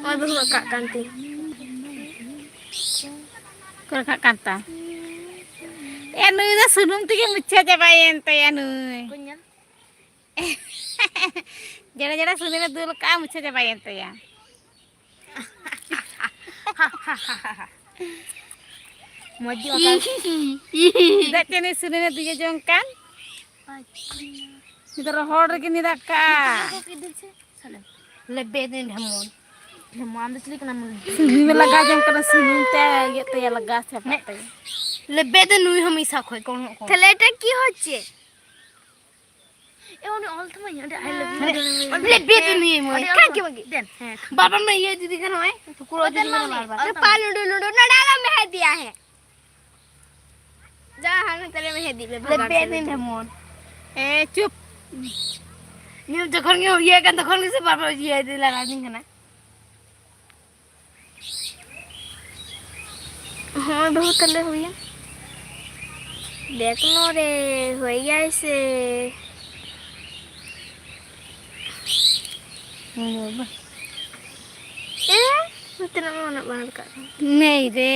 ᱱᱚᱜᱼᱚᱭ ᱵᱟᱹᱦᱩ ᱟᱠᱟᱜ ᱠᱟᱱ ᱛᱤᱧ᱾ ᱚᱠᱚᱭ ᱨᱟᱠᱟᱵ ᱠᱟᱱ ᱛᱟᱢ? ᱮ, ᱱᱩᱭ ᱫᱚ ᱥᱩᱱᱩᱢ ᱛᱮᱜᱮ ᱢᱩᱪᱷᱟᱹ ᱪᱟᱵᱟᱭᱮᱱ ᱛᱟᱭᱟ ᱱᱩᱭ᱾ ᱚᱠᱚᱭ ᱧᱮᱞ? ᱡᱮᱲᱮ ᱡᱮᱲᱮ ᱥᱩᱱᱩᱢᱮ ᱫᱩᱞ ᱠᱟᱜᱼᱟ, ᱢᱩᱪᱷᱟᱹ ᱪᱟᱵᱟᱭᱮᱱ ᱛᱟᱭᱟ᱾ ᱢᱚᱡᱽ ᱜᱮ ᱚᱠᱟ ᱪᱮᱫᱟᱜ ᱪᱚ ᱱᱩᱭ ᱥᱩᱱᱩᱢᱮ ᱫᱩᱞ ᱡᱚᱝ ᱠᱟᱱ? ᱱᱤᱛᱚᱜ ᱨᱚᱦᱚᱲ ᱨᱮᱜᱮ ᱱᱤᱨᱟᱜ ᱠᱟᱜᱼᱟ᱾ ᱞᱮᱵᱮᱫ ᱮᱱ ᱰᱷᱮᱢᱚᱱ᱾ ᱰᱷᱮᱢᱚᱱ, ᱟᱢ ᱫᱚ ᱪᱤᱞᱤ ᱠᱟᱱᱟᱢ? ᱥᱩᱱᱩᱢᱮ ᱞᱟᱜᱟᱣ ᱡᱚᱝ ᱠᱟᱱᱟ, ᱥᱩᱱᱩᱢ ᱛᱮ ᱤᱭᱟᱹᱜ ᱛᱟᱭᱟ, ᱞᱟᱜᱟᱣ ᱪᱟᱵᱟᱜ ᱛᱟᱭᱟ᱾ ᱞᱮᱵᱮᱫ ᱮᱱ ᱱᱩᱭ ᱦᱚᱸ ᱢᱤᱫ ᱥᱟᱶ ᱠᱷᱚᱡ, ᱠᱚᱢᱚᱜ ᱠᱚ᱾ ᱛᱟᱦᱞᱮ ᱮᱴᱟᱜ ᱠᱤ ᱦᱚᱪᱪᱷᱮ? ᱮ, ᱩᱱᱤ ᱚᱞ ᱛᱟᱢᱟᱭ ᱚᱸᱰᱮ, I love you। ᱦᱟᱱᱮ, ᱞᱮᱵᱮᱫ ᱮᱱ ᱱᱩᱭ ᱢᱚᱭ᱾ ᱚᱸᱰᱮ ᱚᱞ ᱠᱟᱜ ᱛᱟᱢᱟᱭ᱾ ᱜᱮ ᱵᱟᱹᱜᱤ᱾ ᱫᱮᱱ, ᱦᱮᱸ᱾ ᱵᱟᱵᱟ ᱢᱟ ᱤᱭᱟᱹ ᱡᱩᱫᱤ ᱠᱷᱟᱱ ᱱᱚᱜᱼᱚᱭ, ᱴᱷᱩᱠᱨᱚ ᱚᱞ ᱡᱩᱫᱤ ᱛᱟᱢᱟᱭ, ᱠᱷᱟᱱ ᱵᱟᱨ ᱵᱟᱨ᱾ ᱚᱞ ᱛᱟᱢᱟᱭ᱾ ᱯᱟᱞ ᱩᱰᱩ ᱞᱩᱰᱩ ᱱᱟᱰᱟ ᱞᱟ ᱢᱮᱦᱮ ᱫᱤᱭᱟ ᱦᱮ᱾ ᱡᱟ ᱦᱟᱱᱮ ᱛᱮᱨᱮ ᱢᱮᱦᱮ ᱫᱤ ᱢᱮ ᱵᱷᱟᱜᱟᱱ ᱞᱮᱵᱮᱫ ᱥᱮᱫ ᱮᱱ ᱞᱮᱵᱮᱫ᱾ ᱰᱷᱮᱢᱚᱱ᱾ ᱮ, ᱪᱩᱯ᱾ ᱧᱩ ᱡᱚᱠᱷᱚᱱ ᱜᱮ ᱤᱭᱟᱹ ᱠᱟᱱ ᱛᱚᱠᱷᱚᱱ ᱜᱮ ᱥᱮ ᱵᱟᱨ ᱵᱟᱨ ᱤᱭᱟᱹ ᱫᱤ ᱞᱟᱜᱟᱣ ᱫᱤᱧ ᱠᱟᱱᱟ᱾ ᱦᱚᱸ, ᱵᱟᱹᱦᱩ ᱛᱟᱞᱮ ᱦᱩᱭᱮᱱ᱾ ᱫᱮᱠᱷ ᱱᱚ ᱨᱮ, ᱦᱚᱭ ᱜᱮᱭᱟᱭ ᱥᱮ᱾ ᱦᱩᱸ, ᱵᱟᱵᱟ᱾ ᱮ, ᱱᱚᱛᱮᱱᱟᱜ ᱢᱟ ᱩᱱᱟᱹᱜ ᱵᱟᱝ ᱨᱟᱠᱟᱵ ᱠᱟᱱᱟ᱾ ᱱᱮᱭ ᱨᱮ,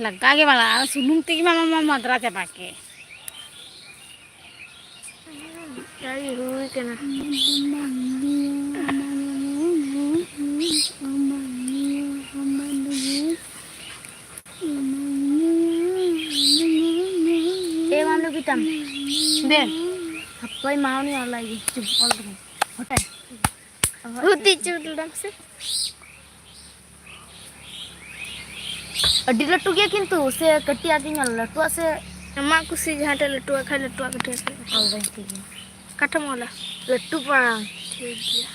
ᱞᱟᱜᱟ ᱜᱮ ᱵᱟᱝ ᱞᱟᱜᱟᱜᱼᱟ᱾ ᱥᱩᱱᱩᱢ ᱛᱮᱜᱮ ᱢᱟ, ᱢᱟ, ᱢᱟ ᱢᱟᱫᱽᱨᱟ ᱪᱟᱵᱟ ᱠᱮᱫ᱾ ᱚᱱᱠᱟ ᱜᱮ ᱦᱩᱭ ᱠᱟᱱᱟ᱾ ᱱᱩᱵᱤᱛᱟᱢ᱾ ᱫᱮ᱾ ᱦᱟᱯᱳᱭ ᱢᱟ ᱩᱱᱤ ᱚᱞᱟᱭ ᱜᱮ᱾ ᱪᱩᱯ, ᱚᱞ ᱫᱚ ᱵᱟᱝ᱾ ᱦᱚᱴᱟᱭ᱾ ᱦᱩᱛᱤ ᱪᱩᱴ ᱞᱮᱫᱟᱢ ᱥᱮ? ᱟᱹᱰᱤ ᱞᱟᱹᱴᱩ ᱜᱮᱭᱟ ᱠᱤᱱᱛᱩ, ᱥᱮ ᱠᱟᱹᱴᱤᱡ ᱟᱜ ᱜᱤᱧ ᱚᱞ ᱞᱟᱹᱴᱩᱣᱟᱜ ᱥᱮ? ᱟᱢᱟᱜ ᱠᱩᱥᱤ ᱡᱟᱦᱟᱸᱴᱟᱜ ᱞᱟᱹᱴᱩᱣᱟᱜ ᱠᱷᱟᱡ ᱞᱟᱹᱴᱩᱣᱟᱜ, ᱠᱟᱹᱴᱤᱡ ᱟᱜ ᱠᱷᱟᱡ ᱠᱟᱹᱴᱤᱡ᱾ ᱚᱞ ᱫᱟᱹᱧ ᱴᱷᱤᱠ ᱜᱮᱭᱟ᱾ ᱚᱠᱟᱴᱷᱮᱢ ᱚᱞᱟ? ᱞᱟᱹᱴᱩ ᱯᱟᱲᱟ᱾ ᱴᱷᱤᱠ ᱜᱮᱭᱟ᱾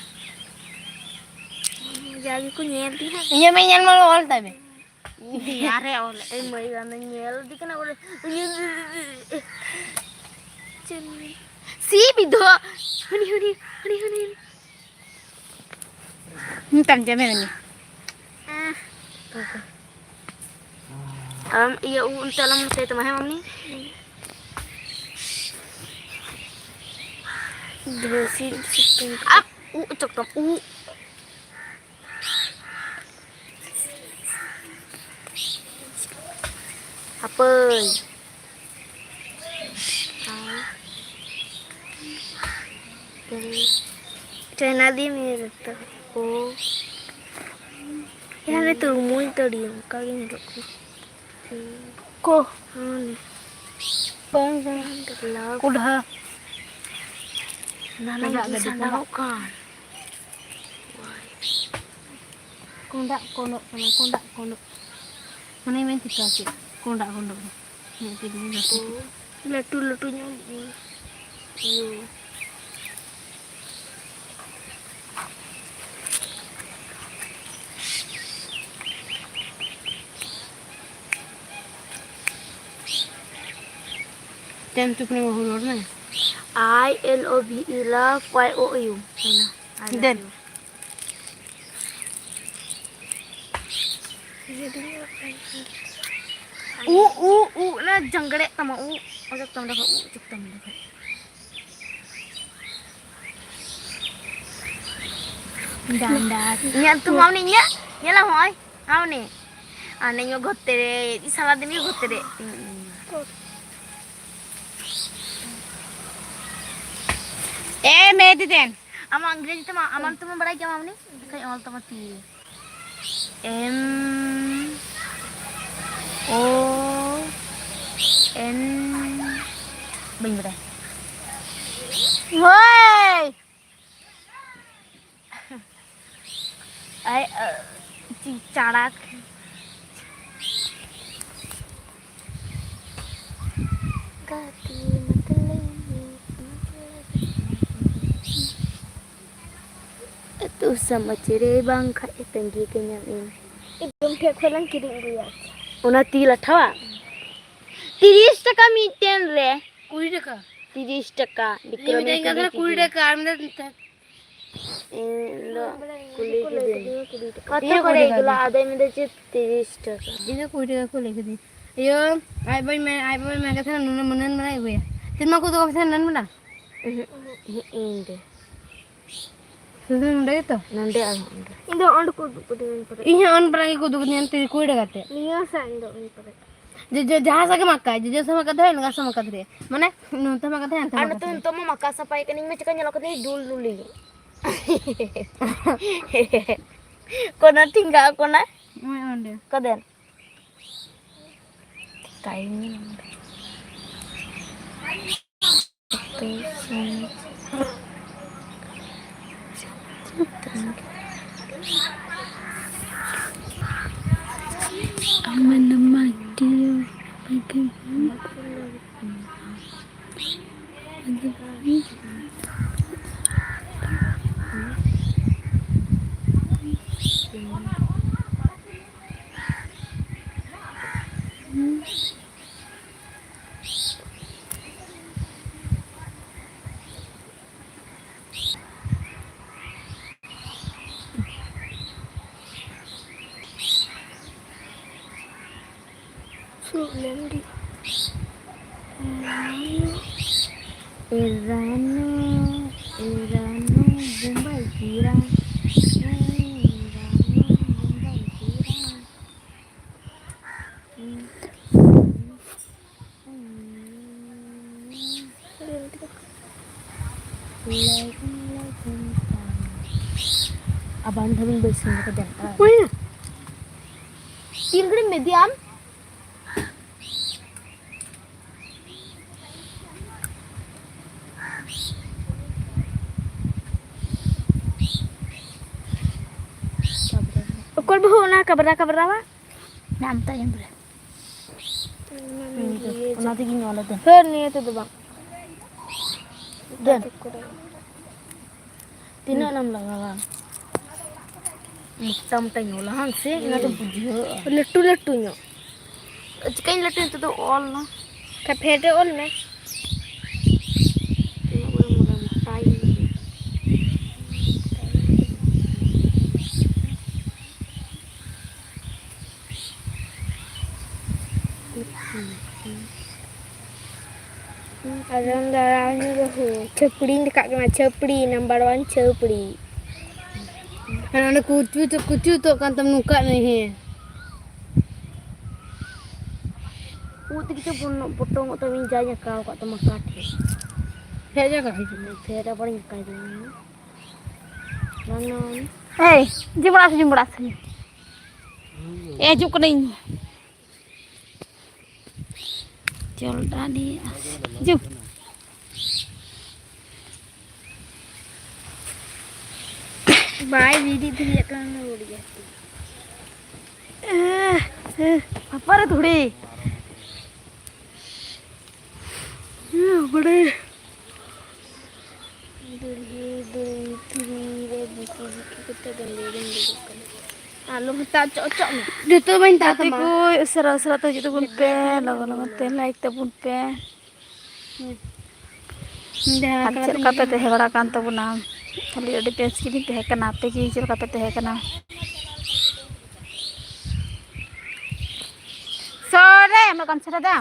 ᱡᱟ ᱜᱮᱠᱚ ᱧᱮᱞ ᱫᱤᱧ ᱦᱟᱸᱜ᱾ ᱤᱧᱟᱹᱜ ᱢᱮ ᱧᱮᱞ ᱢᱮ, ᱚᱞ ᱛᱟᱭ ᱢᱮ᱾ ᱟᱨᱮ ᱚᱞ᱾ ᱮᱭ ᱢᱟᱹᱭ, ᱵᱟᱝ ᱧᱮᱞ ᱤᱫᱤ ᱠᱟᱱᱟ ᱵᱚᱞᱮ᱾ ᱪᱮᱫ? ᱥᱤ ᱵᱤᱫᱷᱚ᱾ ᱦᱩᱱᱤ, ᱦᱩᱱᱤ, ᱦᱩᱱᱤ, ᱦᱩᱱᱤ᱾ ᱢᱮᱛᱟᱢ ᱡᱮ ᱢᱮᱱᱟᱹᱧ᱾ ᱮᱸ᱾ ᱟᱢ ᱤᱭᱟᱹ ᱩᱵ ᱚᱱᱛᱮ ᱟᱞᱚᱢ ᱱᱚᱥᱴᱚᱭ ᱛᱟᱢᱟ, ᱦᱮᱸ ᱢᱟᱢᱱᱤ? ᱫᱷᱟᱹᱥᱤ ᱥᱤᱛᱩᱝ᱾ ᱟᱯ, ᱩᱵ ᱚᱪᱚᱜ ᱛᱟᱢ, ᱩᱵ᱾ ᱦᱟᱯᱟᱹᱭ᱾ ᱪᱟᱭᱱᱟ ᱫᱤ ᱢᱮ ᱡᱚᱛᱚ᱾ ᱳ᱾ ᱮᱭᱟ ᱨᱮ ᱛᱩᱨᱢᱩᱡᱽ ᱫᱟᱲᱤ ᱚᱱᱠᱟ ᱜᱮ ᱧᱮᱞᱚᱜ ᱠᱟᱱᱟ᱾ ᱠᱚ᱾ ᱦᱮᱸ᱾ ᱵᱟᱝ, ᱵᱟᱝ᱾ ᱞᱟᱵᱷ᱾ ᱠᱚᱰᱷᱟ᱾ ᱱᱟᱱᱟ ᱠᱚᱰᱷᱟ ᱜᱮ ᱜᱟᱹᱰᱤ ᱥᱟᱸᱰᱟᱣᱚᱜ ᱠᱟᱱ᱾ ᱠᱚᱸᱰᱟᱜ ᱠᱚᱸᱰᱚᱜ ᱠᱟᱱᱟ, ᱠᱚᱸᱰᱟᱜ ᱠᱚᱸᱰᱚᱜ᱾ ᱢᱟᱱᱮ ᱢᱮᱱ ᱴᱷᱤᱠᱟ ᱪᱮᱫ? ᱠᱚᱸᱰᱟᱜ ᱠᱚᱸᱰᱚᱜ ᱫᱚ᱾ ᱤᱧᱟᱹᱜ ᱛᱤ ᱨᱮᱜᱮ ᱜᱟᱛᱮ ᱠᱚ᱾ ᱞᱟᱹᱴᱩ ᱞᱟᱹᱴᱩ ᱧᱚᱜ ᱤᱭᱟᱹ᱾ ᱛᱮᱱ ᱪᱩᱯᱱᱤ ᱵᱟᱹᱦᱩ ᱨᱚᱲ ᱢᱮ᱾ I L O V E, love, Y O U. ᱦᱩᱭᱱᱟ᱾ I love ᱫᱮᱱ᱾ You. ᱩ, ᱩ, ᱩ, ᱚᱱᱟ ᱡᱟᱝᱜᱲᱮᱜ ᱛᱟᱢᱟ, ᱩ, ᱚᱪᱚᱜ ᱛᱟᱢ ᱚᱸᱰᱮ ᱠᱷᱚᱡ, ᱩ, ᱚᱪᱚᱜ ᱛᱟᱢ ᱚᱸᱰᱮ ᱠᱷᱚᱡ᱾ ᱰᱟᱸᱰᱟ᱾ ᱤᱧᱟᱹᱜ ᱧᱩᱛᱩᱢ ᱢᱟᱢᱱᱤ, ᱤᱧᱟᱹᱜ? ᱧᱮᱞᱟᱢ ᱦᱚᱸᱜᱼᱚᱭ, ᱢᱟᱢᱱᱤ᱾ ᱟᱨ ᱱᱤᱭᱟᱹ ᱜᱚᱛᱮ ᱨᱮ, ᱤᱧ ᱥᱟᱨᱟ ᱫᱤᱱ ᱜᱮ ᱜᱚᱛᱮ ᱨᱮ᱾ ᱮ ᱢᱮ ᱫᱤᱫᱮᱱ᱾ ᱟᱢᱟᱜ ᱤᱝᱨᱮᱡᱤ ᱛᱮᱢᱟ, ᱟᱢᱟᱜ ᱧᱩᱛᱩᱢ ᱮᱢ ᱵᱟᱲᱟᱭ ᱜᱮᱭᱟ ᱢᱟᱢᱱᱤ? ᱮᱱᱠᱷᱟᱱ ᱚᱞ ᱛᱟᱢᱟ ᱛᱤ ᱨᱮ᱾ M O N ᱵᱟᱹᱧ ᱵᱟᱰᱟᱭᱟ᱾ ᱦᱳᱭ᱾ ᱟᱭ, ᱟ, ᱪᱤ ᱪᱟᱲᱟᱠ᱾ ᱜᱟᱛᱮ ᱢᱚᱛᱞᱚᱵ᱾ ᱟᱹᱛᱩ ᱥᱟᱢᱟᱡᱽ ᱨᱮ ᱵᱟᱝ ᱠᱷᱟᱡ ᱛᱟᱺᱜᱤ ᱠᱟᱹᱧᱟᱢ ᱤᱧ᱾ ᱮᱠᱫᱚᱢ ᱴᱷᱮᱡ ᱠᱷᱚᱡ ᱞᱟᱝ ᱠᱤᱨᱤᱧ ᱟᱹᱜᱩᱭᱟ᱾ ᱚᱱᱟ ᱛᱤ ᱞᱟᱴᱷᱟᱣᱟᱜ? ᱛᱤᱨᱤᱥ ᱴᱟᱠᱟ ᱢᱤᱫᱴᱮᱱ ᱨᱮ᱾ ᱠᱩᱲᱤ ᱴᱟᱠᱟ᱾ ᱛᱤᱨᱤᱥ ᱴᱟᱠᱟ᱾ ᱤᱧ ᱵᱤᱠᱨᱚᱢ ᱢᱤᱫᱴᱮᱱ ᱠᱟᱛᱷᱟ ᱠᱩᱲᱤ ᱠᱩᱲᱤ ᱴᱟᱠᱟ᱾ ᱴᱟᱠᱟ, ᱟᱨ ᱢᱤᱫᱴᱮᱱ ᱛᱤᱨᱤᱥ ᱴᱟᱠᱟ᱾ ᱤᱧ ᱫᱚ ᱠᱩᱞᱤ ᱠᱤᱫᱤᱧ᱾ ᱠᱚᱛᱚ ᱤᱧ ᱠᱚᱨᱮ ᱠᱩᱞᱤ ᱮᱜᱞᱟ ᱠᱤᱫᱤᱧ᱾ ᱟᱫᱚᱭ ᱢᱮᱱᱫᱟ ᱡᱮ ᱛᱤᱨᱤᱥ ᱴᱟᱠᱟ᱾ ᱤᱧ ᱫᱚ ᱠᱩᱲᱤ ᱴᱟᱠᱟ ᱠᱩᱞᱤ ᱠᱤᱫᱤᱧ᱾ ᱤᱭᱟᱹ, ᱟᱡ ᱵᱟᱹᱧ ᱢᱮᱱ, ᱟᱡ ᱵᱟᱹᱧ ᱢᱮᱱ ᱠᱟᱛᱷᱟ ᱱᱩᱱᱟᱹᱜ ᱢᱚᱱᱮ ᱢᱚᱱᱮ ᱟᱹᱜᱩᱭᱟ᱾ ᱛᱤᱱ ᱢᱟ ᱠᱚ ᱫᱚ ᱠᱟᱛᱷᱟ ᱱᱟᱱ ᱢᱮᱱᱟ᱾ ᱩᱦᱩᱸ, ᱩᱦᱩᱸ, ᱤᱧ ᱫᱚ᱾ ᱥᱩᱫᱷᱩ ᱱᱚᱰᱮ ᱜᱮᱛᱚ? ᱱᱚᱰᱮ ᱟᱨ ᱚᱸᱰᱮ᱾ ᱤᱧ ᱫᱚ ᱚᱸᱰᱮ ᱠᱚ ᱩᱫᱩᱜ ᱠᱟᱹᱫᱤᱧᱟ ᱩᱱ ᱯᱚᱨᱮ᱾ ᱤᱧ ᱦᱚᱸ ᱚᱱ ᱯᱨᱟᱝ ᱜᱮᱠᱚ ᱩᱫᱩᱜ ᱠᱟᱹᱫᱤᱧᱟ, ᱛᱤ ᱠᱩᱲᱤ ᱴᱟᱠᱟ ᱛᱮ᱾ ᱱᱤᱭᱟᱹ ᱥᱟᱜ ᱤᱧ ᱫᱚ ᱩᱱ ᱯᱚᱨᱮ᱾ ᱡᱮ, ᱡᱮ, ᱡᱟᱦᱟᱸ ᱥᱟᱜ ᱜᱮ ᱢᱟᱠᱟᱭ, ᱡᱚᱡᱚ ᱥᱟᱜ ᱢᱟᱠᱟ ᱫᱷᱟᱨᱮ, ᱱᱚᱝᱠᱟ ᱥᱟᱜ ᱢᱟᱠᱟ ᱫᱷᱟᱨᱮ᱾ ᱢᱟᱱᱮ, ᱱᱚᱛᱮ ᱢᱟᱠᱟ ᱫᱷᱟᱨᱮ, ᱦᱟᱱᱛᱮ ᱟᱨ ᱢᱟᱠᱟ ᱱᱚᱛᱮ ᱫᱷᱟᱨᱮ᱾ ᱱᱤᱛᱚᱜ ᱢᱟ ᱢᱟᱠᱟ ᱥᱟᱯᱷᱟᱭ ᱠᱟᱹᱱᱟᱹᱧ, ᱢᱟ ᱪᱮᱠᱟ ᱧᱮᱞᱚᱜ ᱠᱟᱹᱱᱟᱹᱧ ᱰᱩᱞ ᱰᱩᱞᱤ᱾ ᱠᱚᱱᱟ ᱴᱷᱤᱝᱜᱟ ᱠᱚᱱᱟ᱾ ᱱᱚᱜᱼᱚᱭ ᱚᱸᱰᱮ᱾ ᱠᱚᱫᱮᱱ? ᱴᱟᱭᱤᱢ᱾ ᱮᱨᱟᱱᱩ, ᱮᱨᱟᱱᱩ ᱵᱚᱢᱵᱟᱭ ᱜᱤᱨᱟ, ᱮᱨᱟᱱᱩ ᱵᱚᱢᱵᱟᱭ ᱜᱤᱨᱟ᱾ ᱟᱵᱟᱱ ᱫᱷᱟᱵᱤᱱ ᱵᱟᱹᱭᱥᱟᱹᱣ ᱠᱟᱫᱟ᱾ ᱦᱩᱭᱱᱟ᱾ ᱛᱤᱱ ᱜᱷᱟᱹᱲᱤᱡ ᱢᱮᱫᱤᱭᱟᱢ? ᱚᱠᱚᱭ ᱵᱟᱹᱦᱩ ᱚᱱᱟ ᱠᱟᱵᱽᱨᱟ ᱠᱟᱵᱽᱨᱟ ᱣᱟ? ᱧᱟᱢ ᱛᱟᱭᱚᱢ ᱨᱮ᱾ ᱚᱱᱟ ᱛᱮᱜᱮᱧ ᱚᱞ ᱟᱫᱟ᱾ ᱦᱮᱸ, ᱱᱤᱭᱟᱹ ᱛᱮᱫᱚ ᱵᱟᱝ᱾ ᱫᱮᱱ᱾ ᱛᱤᱱᱟᱹᱜ ᱮᱢ ᱞᱟᱜᱟᱣᱟ? ᱢᱚᱴᱟ ᱢᱚᱴᱟᱧ ᱚᱞᱟ, ᱦᱟᱝ ᱥᱮ? ᱚᱱᱟ ᱫᱚ ᱵᱩᱡᱷᱟᱹᱜᱼᱟ᱾ ᱞᱟᱹᱴᱩ ᱞᱟᱹᱴᱩ ᱧᱚᱜ᱾ ᱪᱤᱠᱟᱹᱧ ᱞᱟᱹᱴᱩ ᱱᱤᱛᱚᱜ ᱫᱚ ᱚᱞ ᱱᱟ᱾ ᱠᱷᱟᱡ ᱯᱷᱮᱰ ᱨᱮ ᱚᱞ ᱢᱮ᱾ ᱛᱤᱱᱟᱹᱜ ᱵᱚᱲᱚ ᱢᱚᱴᱟ ᱢᱚᱴᱟᱭ᱾ ᱟᱫᱚᱢ ᱫᱟᱬᱟᱱ ᱵᱟᱹᱦᱩ, ᱪᱷᱟᱹᱯᱲᱤᱧ ᱨᱟᱠᱟᱵ ᱠᱟᱱᱟ, ᱪᱷᱟᱹᱯᱲᱤ, number one ᱪᱷᱟᱹᱯᱲᱤ᱾ ᱦᱮᱸ, ᱚᱸᱰᱮ ᱠᱩᱪᱩ ᱛᱚ, ᱠᱩᱪᱩ ᱛᱚᱜ ᱠᱟᱱ ᱛᱟᱢ, ᱱᱚᱝᱠᱟᱜ ᱢᱮ, ᱦᱮᱸ᱾ ᱩᱫ ᱛᱮᱜᱮ ᱪᱚ ᱵᱚᱱ-, ᱯᱚᱴᱚᱢᱚᱜ ᱛᱟᱢ, ᱤᱧ ᱡᱟᱧ ᱟᱸᱠᱟᱣ ᱟᱠᱟᱫ ᱛᱟᱢᱟ ᱠᱟᱴ ᱨᱮ᱾ ᱯᱷᱮᱰ ᱟᱠᱟᱫ ᱦᱤᱡᱩᱜ ᱢᱮ᱾ ᱯᱷᱮᱰ ᱟᱵᱟᱨᱤᱧ ᱟᱸᱠᱟᱭ ᱛᱟᱢᱟ᱾ ᱵᱟᱝᱟ᱾ ᱮᱭ, ᱡᱤᱢᱲᱟ ᱥᱮ, ᱡᱤᱢᱲᱟ ᱥᱮ᱾ ᱮ, ᱦᱤᱡᱩᱜ ᱠᱟᱹᱱᱟᱹᱧ᱾ ᱪᱚᱞ ᱰᱟᱹᱰᱤ ᱟᱥ-, ᱦᱤᱡᱩᱜ᱾ ᱵᱟᱭ ᱵᱤᱨᱤᱫ ᱫᱟᱲᱮᱭᱟᱜ ᱠᱟᱱᱟ, ᱩᱱᱤ ᱵᱩᱰᱷᱤ ᱜᱮ᱾ ᱮ, ᱮ, ᱵᱟᱯᱟᱨᱮ ᱫᱷᱩᱲᱤ᱾ ᱮ, ᱵᱟᱰᱟᱭ᱾ ᱫᱩᱲᱦᱤ, ᱫᱩᱲᱦᱤ, ᱫᱷᱤᱨᱤ ᱨᱮ ᱵᱩᱠᱩ ᱵᱩᱠᱩ ᱠᱟᱛᱮ ᱰᱟᱹᱰᱤ ᱨᱮᱧ ᱫᱩᱲᱩᱵ ᱠᱟᱱᱟ᱾ ᱟᱞᱚᱢ ᱦᱟᱛᱟᱣ ᱦᱚᱪᱚᱜ, ᱦᱚᱪᱚᱜ ᱢᱮ᱾ ᱡᱚᱛᱚ ᱵᱟᱹᱧ ᱦᱟᱛᱟᱣ ᱜᱟᱛᱮ ᱛᱟᱢᱟ᱾ ᱠᱚ, ᱩᱥᱟᱹᱨᱟ ᱩᱥᱟᱹᱨᱟ ᱛᱮ ᱦᱤᱡᱩᱜ ᱛᱟᱵᱚᱱ ᱯᱮ, ᱞᱚᱜᱚᱱ ᱞᱚᱜᱚᱱ ᱛᱮ like ᱛᱟᱵᱚᱱ ᱯᱮ᱾ ᱦᱩᱸ᱾ ᱟᱨ ᱪᱮᱫ ᱞᱮᱠᱟ ᱯᱮ ᱛᱟᱦᱮᱸ ᱵᱟᱲᱟ ᱠᱟᱱ ᱛᱟᱵᱚᱱᱟ? ᱠᱷᱟᱹᱞᱤ ᱟᱹᱰᱤ ᱵᱮᱥ ᱜᱮᱞᱤᱧ ᱛᱟᱦᱮᱸ ᱠᱟᱱᱟ, ᱟᱯᱮ ᱜᱮ ᱪᱮᱫ ᱞᱮᱠᱟ ᱯᱮ ᱛᱟᱦᱮᱸ ᱠᱟᱱᱟ? ᱥᱚᱨᱮ, ᱩᱱᱟᱹᱜ ᱜᱟᱱ ᱪᱷᱟᱰᱟ ᱫᱚ᱾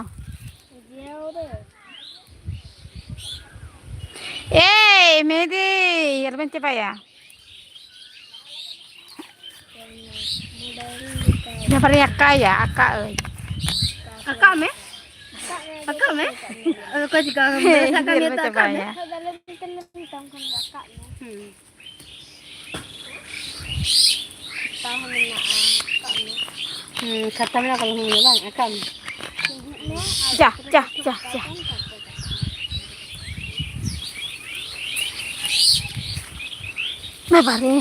ᱮᱭ, ᱢᱮᱦᱫᱤ, ᱟᱞᱚᱵᱮᱱ ᱪᱟᱵᱟᱭᱟ᱾ ᱡᱟᱦᱟᱸ ᱯᱟᱨᱮ ᱟᱠᱟᱭᱟ, ᱟᱠᱟᱜ ᱟᱹᱧ᱾ ᱟᱠᱟᱜ ᱢᱮ᱾ ᱟᱠᱟᱜ ᱢᱮ᱾ ᱟᱫᱚ ᱚᱠᱚᱭ ᱪᱤᱠᱟ ᱠᱟᱜ ᱢᱮ? ᱦᱮᱸ, ᱥᱟᱠᱟᱢ ᱤᱧ ᱤᱭᱟᱹ ᱛᱮ ᱟᱠᱟᱜ ᱢᱮ᱾ ᱪᱟᱵᱟᱭᱟ᱾ ᱦᱩᱸ᱾ ᱠᱷᱟᱛᱟ ᱦᱚᱸ ᱢᱮᱱᱟᱜᱼᱟ, ᱟᱠᱟᱜ ᱢᱮ᱾ ᱦᱩᱸ, ᱠᱷᱟᱛᱟ ᱢᱮᱱᱟᱜ ᱠᱷᱟᱱ ᱦᱩᱭ ᱱᱟ ᱵᱟᱝ? ᱟᱠᱟᱜ ᱢᱮ᱾ ᱪᱟ, ᱪᱟ, ᱪᱟ, ᱪᱟ᱾ ᱵᱟᱵᱟ ᱨᱮ᱾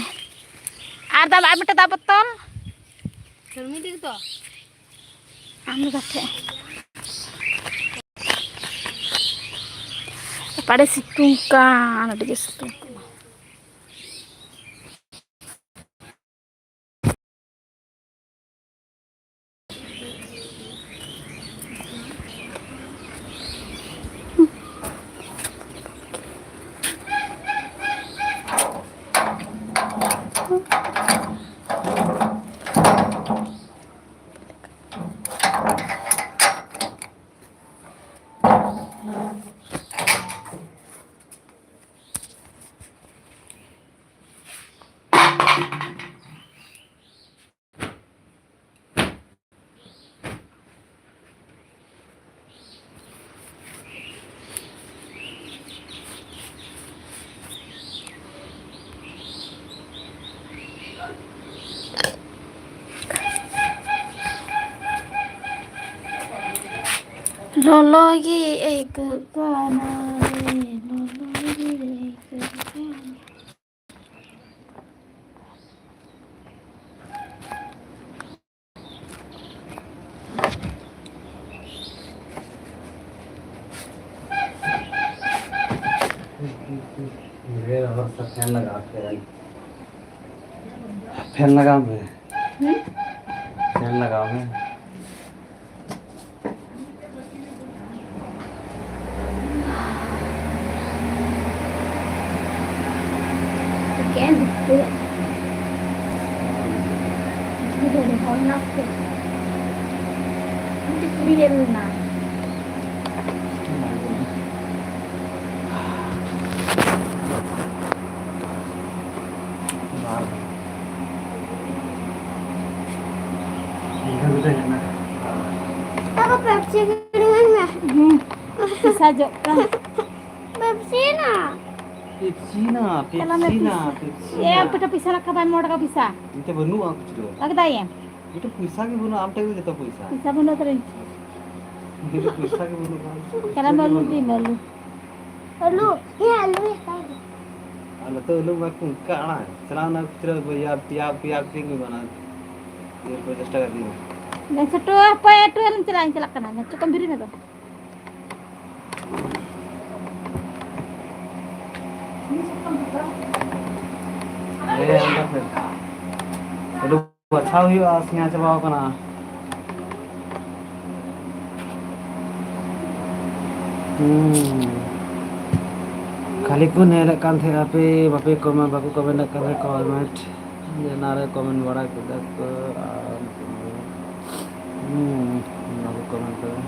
ᱟᱨ ᱫᱟᱜ, ᱟᱨ ᱢᱤᱫᱴᱮᱡ ᱫᱟᱜ ᱵᱚᱛᱚᱞ᱾ ᱥᱚᱨᱢᱤ ᱫᱤᱫᱤ ᱫᱚ? ᱟᱢ ᱫᱚ ᱠᱟᱴᱷᱮ᱾ ᱯᱟᱲᱮ ᱥᱤᱛᱩᱝ ᱠᱟᱱ, ᱟᱹᱰᱤ ᱜᱮ ᱥᱤᱛᱩᱝ ᱠᱟᱱᱟ᱾ ᱞᱚᱞᱚ ᱜᱮ ᱟᱹᱭᱠᱟᱹᱜ ᱠᱟᱱᱟ ᱨᱮ, ᱞᱚᱞᱚ ᱜᱮ ᱟᱹᱭᱠᱟᱹᱜ ᱠᱟᱱᱟ᱾ ᱯᱷᱮᱱ ᱞᱟᱜᱟᱣ ᱯᱮ᱾ ᱯᱷᱮᱱ ᱞᱟᱜᱟᱣ ᱢᱮ᱾ ᱦᱩᱸ? ᱯᱷᱮᱱ ᱞᱟᱜᱟᱣ ᱢᱮ᱾ ᱮᱠᱮᱱ ᱵᱷᱤᱛᱟᱹ᱾ ᱵᱷᱤᱛᱟᱹ ᱫᱚ ᱦᱚᱲ ᱢᱮᱱᱟᱜ ᱠᱚ᱾ ᱢᱤᱫᱴᱮᱡ ᱠᱩᱲᱤ ᱨᱮ ᱢᱮᱱᱟᱜ᱾ ᱛᱟᱠᱚ ᱯᱮᱯᱥᱤ ᱠᱤᱨᱤᱧ ᱟᱹᱧ ᱢᱮ᱾ ᱦᱩᱸ᱾ ᱯᱚᱭᱥᱟ ᱡᱚᱜ ᱠᱟᱱ᱾ ᱯᱮᱯᱥᱤ ᱱᱟ᱾ ᱯᱮᱯᱥᱤ ᱱᱟ, ᱪᱟᱞᱟᱜ ᱢᱮ ᱯᱮᱯᱥᱤ ᱱᱟ, ᱯᱚᱭᱥᱟ᱾ ᱯᱮᱯᱥᱤ ᱮ, ᱱᱟ᱾ ᱟᱯᱮ ᱴᱷᱮᱱ ᱯᱚᱭᱥᱟ ᱨᱟᱠᱷᱟ ᱵᱟᱭ ᱢᱚᱬᱮ ᱴᱟᱠᱟ ᱯᱚᱭᱥᱟ᱾ ᱤᱧ ᱴᱷᱮᱱ ᱵᱟᱹᱱᱩᱜᱼᱟ ᱠᱩᱪ ᱫᱚ᱾ ᱞᱟᱜ ᱫᱟᱭ ᱮᱢ᱾ ᱤᱧ ᱴᱷᱮᱱ ᱯᱚᱭᱥᱟ ᱜᱮ ᱵᱟᱹᱱᱩᱜᱼᱟ, ᱟᱢ ᱴᱷᱮᱱ ᱜᱮ ᱡᱚᱛᱚ ᱯᱚᱭᱥᱟ᱾ ᱯᱚᱭᱥᱟ ᱵᱟᱹᱱᱩᱜ ᱛᱟᱞᱤᱧ᱾ ᱤᱧ ᱴᱷᱮᱱ ᱯᱚᱭᱥᱟ ᱜᱮ ᱵᱟᱹᱱᱩᱜᱼᱟ᱾ ᱪᱟᱞᱟᱜ ᱢᱮ, ᱟᱹᱞᱩ ᱤᱫᱤ ᱢᱮ, ᱟᱹᱞᱩ᱾ ᱟᱹᱞᱩ, ᱦᱮᱸ, ᱟᱹᱞᱩ ᱦᱟᱛᱟᱣ ᱜᱮ᱾ ᱟᱨ ᱱᱤᱛᱚᱜ ᱟᱹᱞᱩ ᱢᱟ ᱠᱚ ᱚᱱᱠᱟ ᱟᱲᱟᱜ᱾ ᱪᱟᱞᱟᱣ ᱮᱱᱟ ᱯᱤᱭᱟ, ᱯᱤᱭᱟ, ᱯᱤᱭᱟ ᱟᱹᱠᱷᱨᱤᱧ ᱠᱚ ᱢᱮᱱᱟ᱾ ᱤᱭᱟᱹ ᱠᱚ ᱪᱮᱥᱴᱟ ᱠᱟᱜ ᱜᱮᱭᱟ᱾ ᱪᱷᱳᱴᱩ, ᱦᱟᱯᱳᱭ, ᱮᱴᱩ ᱟᱞᱚᱢ ᱪᱟᱞᱟᱜᱼᱟ, ᱤᱧ ᱪᱟᱞᱟᱜ ᱠᱟᱱᱟ᱾ ᱪᱚᱠᱚᱢ ᱵᱤᱨᱤᱫ ᱢᱮ ᱫᱚ᱾ ᱦᱮᱸ, ᱚᱱᱠᱟ ᱛᱮ᱾ ᱟᱹᱰᱤ ᱵᱟᱪᱷᱟᱣ ᱦᱩᱭᱩᱜᱼᱟ, ᱥᱮᱭᱟ ᱪᱟᱵᱟᱣ ᱠᱟᱱᱟ᱾ ᱦᱩᱸ᱾ ᱠᱷᱟᱹᱞᱤ ᱠᱚ ᱧᱮᱞᱮᱫ ᱠᱟᱱ ᱛᱟᱦᱮᱸᱜᱼᱟ, ᱟᱯᱮ ᱵᱟᱯᱮ comment, ᱵᱟᱠᱚ comment ᱮᱫ ᱠᱟᱱ ᱛᱟᱦᱮᱸᱜ comment᱾ ᱡᱮ ᱚᱱᱟᱨᱮ comment ᱵᱟᱲᱟ ᱠᱮᱫᱟ ᱠᱚ ᱟᱨ ᱦᱩᱸ, ᱚᱱᱟ ᱠᱚ comment ᱠᱟᱫᱟ᱾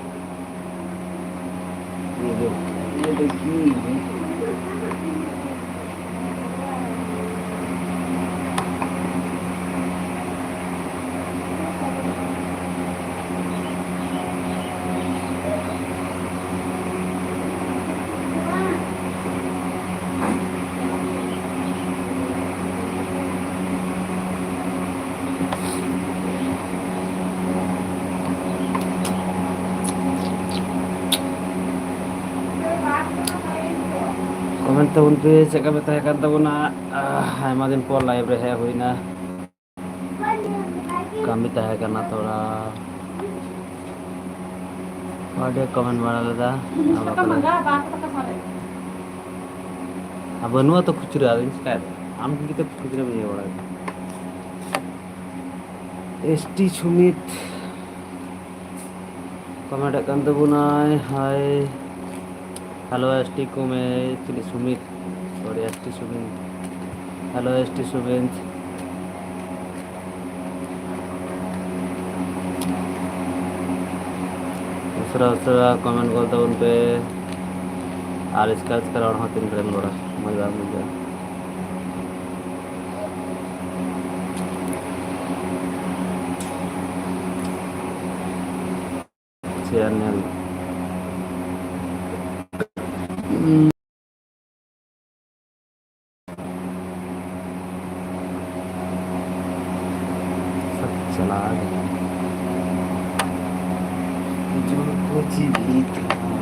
Comment ᱛᱟᱵᱚᱱ ᱯᱮ, ᱪᱮᱫ ᱞᱮᱠᱟ ᱯᱮ ᱛᱟᱦᱮᱸ ᱠᱟᱱ ᱛᱟᱵᱚᱱᱟ? ᱟᱭᱢᱟ ᱫᱤᱱ ᱯᱚᱨ live ᱨᱮ ᱦᱮᱡ ᱦᱩᱭᱱᱟ᱾ ᱠᱟᱹᱢᱤ ᱛᱟᱦᱮᱸ ᱠᱟᱱᱟ ᱛᱷᱚᱲᱟ᱾ ᱟᱹᱰᱤ comment ᱵᱟᱲᱟ ᱞᱮᱫᱟ᱾ ᱟᱨ ᱵᱟᱹᱱᱩᱜᱼᱟ ᱛᱚ ᱠᱷᱩᱪᱨᱟᱹ, ᱟᱫᱚᱧ ᱪᱤᱠᱟᱹᱭᱟ? ᱟᱢ ᱴᱷᱮᱱ ᱜᱮᱛᱚ ᱠᱷᱩᱪᱨᱟᱹ ᱵᱟᱹᱧ ᱤᱭᱟᱹ ᱵᱟᱲᱟᱭᱟ᱾ S T ᱥᱩᱢᱤᱛ comment ᱮᱫ ᱠᱟᱱ ᱛᱟᱵᱚᱱᱟᱭ, hi. Hello, S T ᱠᱚᱢᱮ, ᱪᱤᱞᱤ ᱥᱩᱢᱤᱛ? Sorry, S T ᱥᱩᱢᱤᱛ. Hello, S T ᱥᱩᱢᱤᱛ. ᱩᱥᱟᱹᱨᱟ ᱩᱥᱟᱹᱨᱟ comment ᱜᱚᱫ ᱛᱟᱵᱚᱱ ᱯᱮ᱾ ᱟᱨ ᱮᱥᱠᱟᱨ ᱮᱥᱠᱟᱨ ᱨᱚᱲ ᱦᱚᱸ ᱛᱤᱱ ᱠᱚᱨᱮᱢ ᱨᱚᱲᱟ, ᱢᱚᱡᱽ ᱵᱟᱝ ᱵᱩᱡᱷᱟᱹᱜᱼᱟ᱾ Share ᱧᱮᱞ᱾ ᱥᱟᱛ ᱪᱟᱞᱟᱣ ᱮᱱᱟ᱾ ᱡᱳᱨ ᱠᱚ ᱡᱤᱵᱤᱛ ᱠᱟᱱᱟ᱾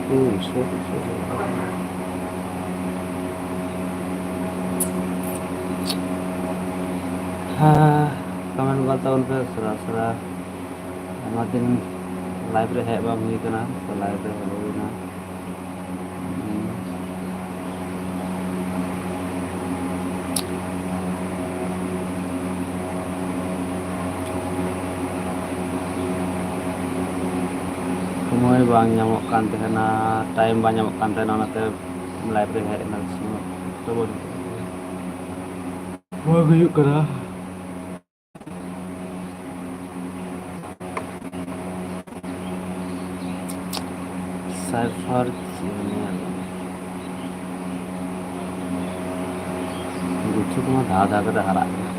ᱩᱥᱩᱞ, ᱩᱥᱩᱞ, ᱩᱥᱩᱞ᱾ ᱦᱮᱸ, comment ᱵᱟᱝ ᱛᱟᱵᱚᱱ ᱯᱮ, ᱥᱮᱬᱟ ᱥᱮᱬᱟ᱾ ᱟᱭᱢᱟ ᱫᱤᱱ live ᱨᱮ ᱦᱮᱡ ᱵᱟᱝ ᱦᱩᱭ ᱠᱟᱱᱟ, ᱛᱚ live ᱨᱮ ᱦᱮᱡ ᱦᱩᱭ ᱮᱱᱟ᱾ ᱥᱚᱢᱚᱭ ᱵᱟᱝ ᱧᱟᱢᱚᱜ ᱠᱟᱱ ᱛᱟᱦᱮᱱᱟ, time ᱵᱟᱝ ᱧᱟᱢᱚᱜ ᱠᱟᱱ ᱛᱟᱦᱮᱱᱟ, ᱚᱱᱟᱛᱮ live ᱨᱮ ᱦᱮᱡ ᱨᱮᱱᱟᱜ ᱥᱚᱢᱚᱭ ᱚᱠᱛᱚ ᱵᱟᱹᱱᱩᱜ ᱛᱟᱦᱮᱱᱟ᱾ ᱵᱟᱝ ᱦᱩᱭᱩᱜ ᱠᱟᱱᱟ᱾ Cypher channel᱾ ᱜᱩᱪᱷᱩ ᱠᱚᱢᱟ ᱫᱷᱟᱣ ᱫᱷᱟᱣ ᱠᱟᱛᱮ ᱦᱟᱨᱟᱜ ᱠᱟᱱᱟ᱾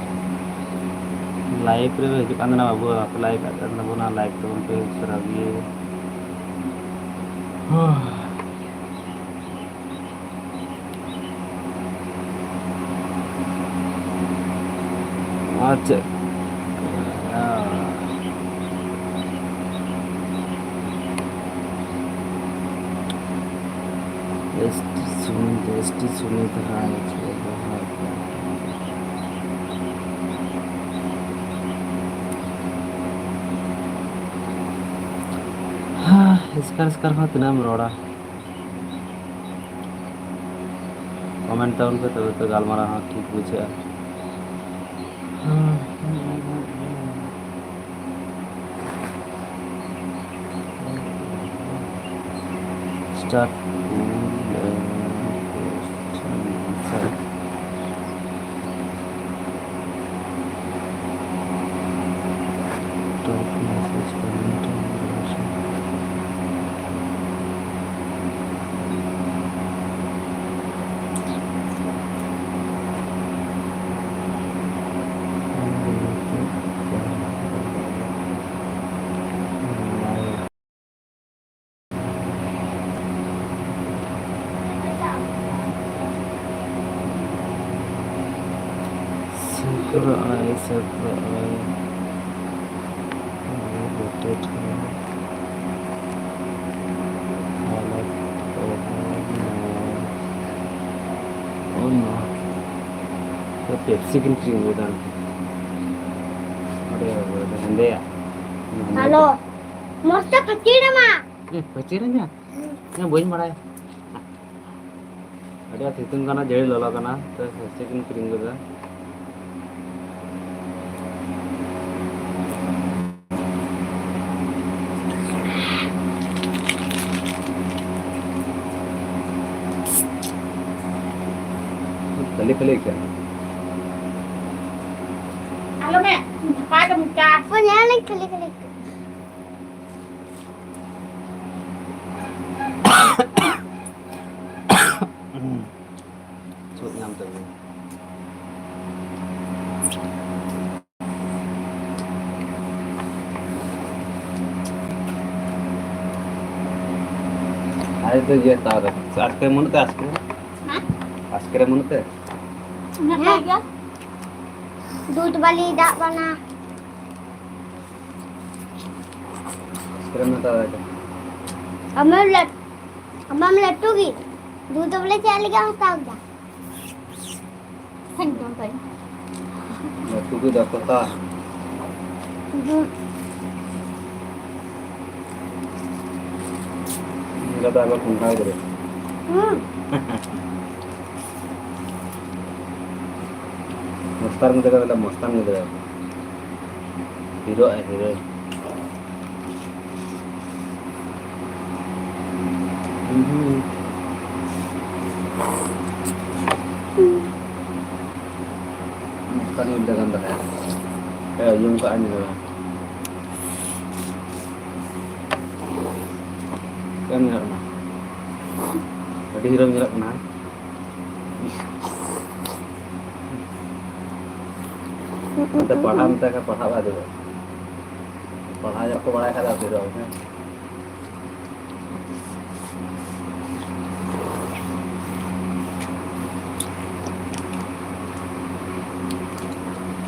Live ᱨᱮ ᱦᱤᱡᱩᱜ ᱠᱟᱱ ᱛᱟᱦᱮᱱᱟ ᱵᱟᱹᱵᱩ, ᱵᱟᱯᱮ live ᱮᱫ ᱠᱟᱱ ᱛᱟᱵᱚᱱᱟ, like ᱛᱟᱵᱚᱱ ᱯᱮ ᱩᱥᱟᱹᱨᱟ ᱜᱮ᱾ ᱟᱨ ᱪᱮᱫ? ᱮᱥ ᱴᱤ ᱥᱩᱱᱤ, ᱮᱥ ᱴᱤ ᱥᱩᱱᱤ ᱫᱷᱟᱨᱟ᱾ ᱦᱮᱸ, ᱮᱥᱠᱟᱨ ᱮᱥᱠᱟᱨ ᱦᱚᱸ ᱛᱤᱱᱟᱹᱜ ᱮᱢ ᱨᱚᱲᱟ? Comment ᱛᱟᱵᱚᱱ ᱯᱮ, ᱛᱚᱵᱮ ᱛᱚ ᱜᱟᱞᱢᱟᱨᱟᱣ ᱦᱚᱸ ᱴᱷᱤᱠ ᱵᱩᱡᱷᱟᱹᱜᱼᱟ᱾ Start. Talk message, comment and relation. ᱥᱮᱴᱮᱨᱚᱜᱼᱟᱭ, ᱥᱮᱴᱮᱨᱚᱜᱼᱟᱭ᱾ R rotate ᱠᱟᱱᱟ᱾ ᱦᱟᱞᱚᱛ ᱯᱮᱯᱥᱤ ᱠᱤᱱ ᱠᱤᱨᱤᱧ ᱞᱮᱫᱟ᱾ ᱚᱸᱰᱮ ᱦᱮᱸᱫᱮᱭᱟᱜ᱾ ᱦᱮᱸᱫᱮ ᱦᱮᱞᱳ᱾ ᱢᱚᱡᱽ ᱛᱮ ᱯᱟᱹᱪᱤᱨ ᱟᱢᱟ᱾ ᱮ, ᱯᱟᱹᱪᱤᱨ ᱟᱹᱧᱟ? ᱤᱧ ᱵᱟᱹᱧ ᱵᱟᱲᱟᱭᱟ᱾ ᱟᱹᱰᱤ ᱟᱸᱴ ᱥᱤᱛᱩᱝ ᱠᱟᱱᱟ, ᱡᱟᱹᱲᱤ ᱞᱚᱞᱚ ᱠᱟᱱᱟ, ᱛᱚ ᱯᱮᱯᱥᱤ ᱠᱤᱱ ᱠᱤᱨᱤᱧ ᱞᱮᱫᱟ᱾ ᱠᱷᱟᱹᱞᱤ ᱠᱷᱟᱹᱞᱤ ᱟᱹᱭᱠᱟᱹᱜ ᱠᱟᱱᱟ᱾ ᱟᱞᱚ ᱢᱮ, ᱱᱟᱯᱟᱭ ᱜᱮ ᱢᱚᱪᱟ᱾ ᱦᱳᱭ, ᱧᱮᱞ ᱞᱮ ᱠᱷᱟᱹᱞᱤ ᱠᱷᱟᱹᱞᱤ ᱟᱹᱭᱠᱟᱹᱜ ᱠᱟᱱᱟ᱾ ᱪᱮᱫ ᱧᱟᱢ ᱛᱟᱵᱤᱱ? ᱟᱨ ᱫᱚ ᱤᱭᱟᱹ ᱦᱟᱛᱟᱣ ᱫᱟ᱾ ᱟᱥᱠᱨᱮᱢ ᱵᱟᱹᱱᱩᱜ ᱛᱮ ᱟᱥᱠᱨᱮᱢ? ᱦᱮᱸ? ᱟᱥᱠᱨᱮᱢ ᱵᱟᱹᱱᱩᱜ ᱛᱮ? ᱢᱮᱱᱟᱜ ᱛᱟᱭ ᱜᱮᱭᱟ᱾ ᱫᱩᱫᱷ ᱵᱟᱹᱞᱤ ᱫᱟᱜ ᱵᱟᱱᱟ᱾ ᱟᱥᱠᱨᱮᱢ ᱦᱟᱛᱟᱣ ᱫᱟ᱾ ᱟᱢᱮᱢ ᱞᱟᱹᱴ-, ᱟᱢᱮᱢ ᱞᱟᱹᱴᱩ ᱜᱮ᱾ ᱫᱩᱫᱷ ᱵᱚᱞᱮ ᱪᱮᱫ ᱞᱟᱹᱜᱤᱫ ᱮᱢ ᱦᱟᱛᱟᱣ ᱠᱮᱫᱟ? ᱦᱮᱸ, ᱡᱚᱢ ᱛᱟᱭ᱾ ᱞᱟᱹᱴᱩ ᱜᱮ ᱫᱟᱠᱟ ᱛᱟ᱾ ᱦᱩᱸ᱾ ᱤᱧ ᱫᱟᱫᱟ ᱟᱵᱟᱨ ᱯᱷᱳᱱ ᱠᱟᱭ ᱠᱟᱱᱟ᱾ ᱦᱩᱸ᱾ ᱢᱚᱥᱛᱟᱱ ᱜᱤᱫᱽᱨᱟᱹ ᱵᱚᱞᱮ, ᱢᱚᱥᱛᱟᱱ ᱜᱤᱫᱽᱨᱟᱹ᱾ ᱦᱤᱨᱳ ᱟᱭ, ᱦᱤᱨᱳ᱾ ᱢᱚᱥᱛᱟᱱ ᱜᱤᱫᱽᱨᱟᱹ ᱠᱟᱱ ᱛᱟᱞᱮᱭᱟ᱾ ᱦᱮᱸ, ᱟᱸᱡᱚᱢ ᱠᱟᱜᱼᱟ ᱱᱤᱭᱟᱹ ᱫᱚ᱾ ᱪᱮᱫ ᱮᱢ ᱧᱮᱞᱚᱜ ᱠᱟᱱᱟ? ᱟᱹᱰᱤ ᱦᱤᱨᱳᱢ ᱧᱮᱞᱚᱜ ᱠᱟᱱᱟ᱾ ᱱᱚᱛᱮ ᱯᱟᱲᱦᱟᱜ ᱢᱮᱛᱟᱭ ᱠᱷᱟᱱ ᱯᱟᱲᱦᱟᱜ ᱵᱟᱭ ᱫᱩᱲᱩᱵᱼᱟ᱾ ᱯᱟᱲᱦᱟᱣ ᱧᱚᱜ ᱠᱚ ᱵᱟᱲᱟᱭ ᱠᱷᱟᱡ ᱫᱚ ᱫᱩᱲᱩᱵᱼᱟ, ᱦᱮᱸ᱾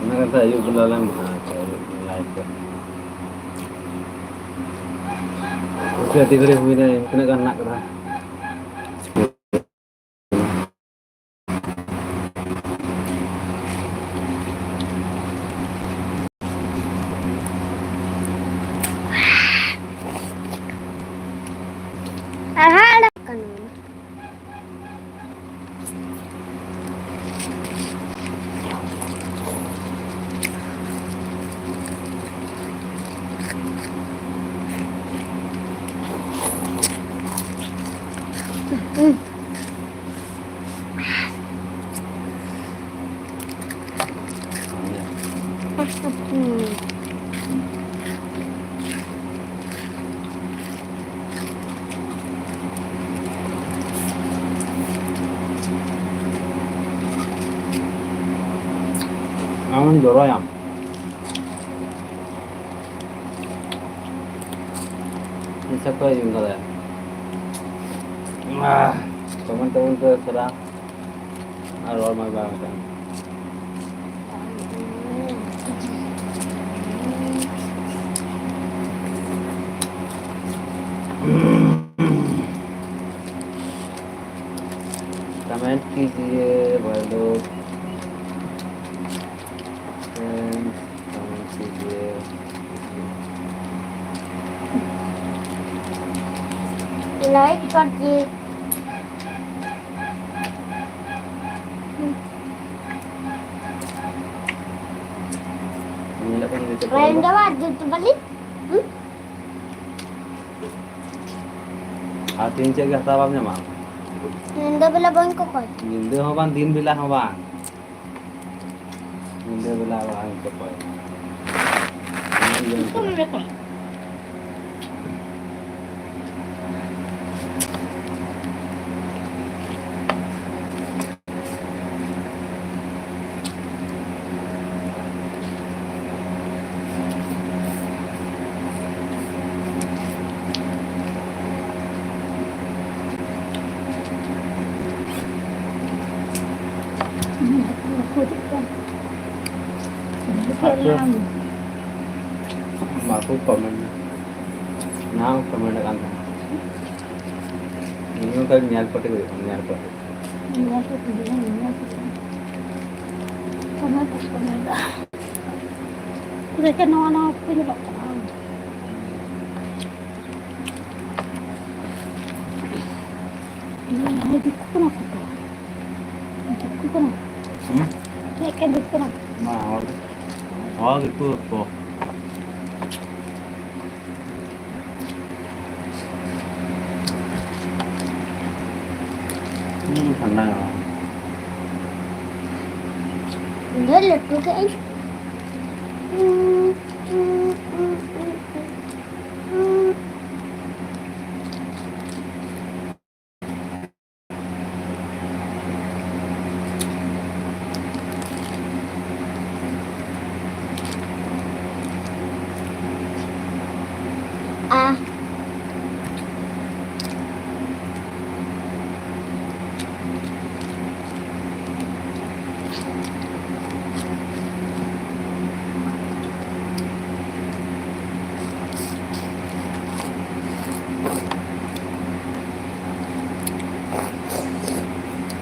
ᱚᱱᱟ ᱠᱟᱛᱷᱟ ᱟᱹᱭᱩᱵ ᱵᱮᱞᱟ ᱞᱟᱝ ᱟᱪᱪᱷᱟ, ᱟᱹᱭᱩᱵ ᱵᱮᱞᱟ ᱞᱟᱭᱤᱵᱷ ᱠᱚ᱾ ᱜᱚᱢᱠᱮ, ᱟᱹᱰᱤ ᱜᱷᱟᱹᱲᱤᱡ ᱦᱩᱭᱱᱟ, ᱛᱤᱱᱟᱹᱜ ᱜᱟᱱ ᱢᱮᱱᱟᱜ ᱠᱟᱫᱟ? ᱟᱢ ᱡᱚᱨᱚᱭᱟᱢ᱾ ᱤᱧ ᱥᱟᱵ ᱠᱟᱜ ᱤᱧ ᱠᱟᱫᱟ᱾ ᱟᱦ, comment ᱛᱟᱵᱚᱱ ᱯᱮ ᱩᱥᱟᱹᱨᱟ᱾ ᱟᱨ ᱨᱚᱲ ᱢᱟ ᱵᱟᱝ ᱠᱟᱱ᱾ Comment कीजिए भाई लोग। Friends, comment कीजिए। Like कीजिए। ᱧᱮᱞᱚᱜ ᱠᱟᱱ ᱜᱮᱪᱚ ᱯᱟᱞᱮ᱾ ᱨᱮᱱ ᱫᱚ ᱵᱟᱝ ᱡᱩᱛ ᱵᱟᱹᱞᱤ? ᱦᱩᱸ? ᱟᱨ ᱛᱤᱱ ᱪᱮᱫ ᱜᱮ ᱦᱟᱛᱟᱣ ᱵᱟᱢ ᱧᱟᱢᱟ? ᱧᱤᱫᱟᱹ ᱵᱮᱞᱟ ᱵᱟᱹᱧ ᱠᱚᱠᱚᱭ᱾ ᱧᱤᱫᱟᱹ ᱦᱚᱸ ᱵᱟᱝ, ᱫᱤᱱ ᱵᱮᱞᱟ ᱦᱚᱸ ᱵᱟᱝ᱾ ᱧᱤᱫᱟᱹ ᱵᱮᱞᱟ ᱵᱟᱝ ᱠᱚᱠᱚᱭ᱾ ᱟᱪᱪᱷᱟ᱾ ᱵᱟᱠᱚ comment᱾ ᱚᱱᱟ ᱦᱚᱸ comment ᱠᱟᱱ ᱛᱟᱦᱮᱸᱱᱟ᱾ ᱤᱧ ᱦᱚᱸ ᱚᱱᱠᱟ ᱧᱮᱞ ᱯᱟᱹᱴᱤ ᱦᱩᱭᱩᱜ ᱠᱟᱱᱟ, ᱧᱮᱞ ᱯᱟᱹᱴᱤ᱾ ᱧᱮᱞ ᱯᱟᱹᱴᱤ ᱫᱚ ᱵᱟᱝ, ᱧᱮᱞ ᱯᱟᱹᱴᱤ᱾ Comment ᱠᱚ comment ᱫᱟ᱾ ᱫᱮᱠᱷᱮ ᱱᱚᱣᱟ, ᱱᱚᱣᱟ ᱠᱚ ᱧᱮᱞᱚᱜ ᱠᱟᱱᱟ᱾ ᱱᱚᱣᱟ ᱫᱤᱠᱩ ᱠᱟᱱᱟ ᱠᱚ ᱛᱚ᱾ ᱫᱤᱠᱩ ᱠᱟᱱᱟ᱾ ᱦᱩᱸ? ᱦᱮᱸ, ᱮᱠᱮᱱ ᱫᱤᱠᱩ ᱠᱟᱱᱟ᱾ ᱵᱟᱝ, ᱦᱚᱲ ᱫᱚ᱾ ᱦᱚᱲ ᱫᱤᱠᱩ ᱠᱚ᱾ ᱤᱧ ᱫᱚ ᱞᱟᱹᱴᱩ ᱠᱮᱫ ᱟᱹᱧ᱾ ᱟ᱾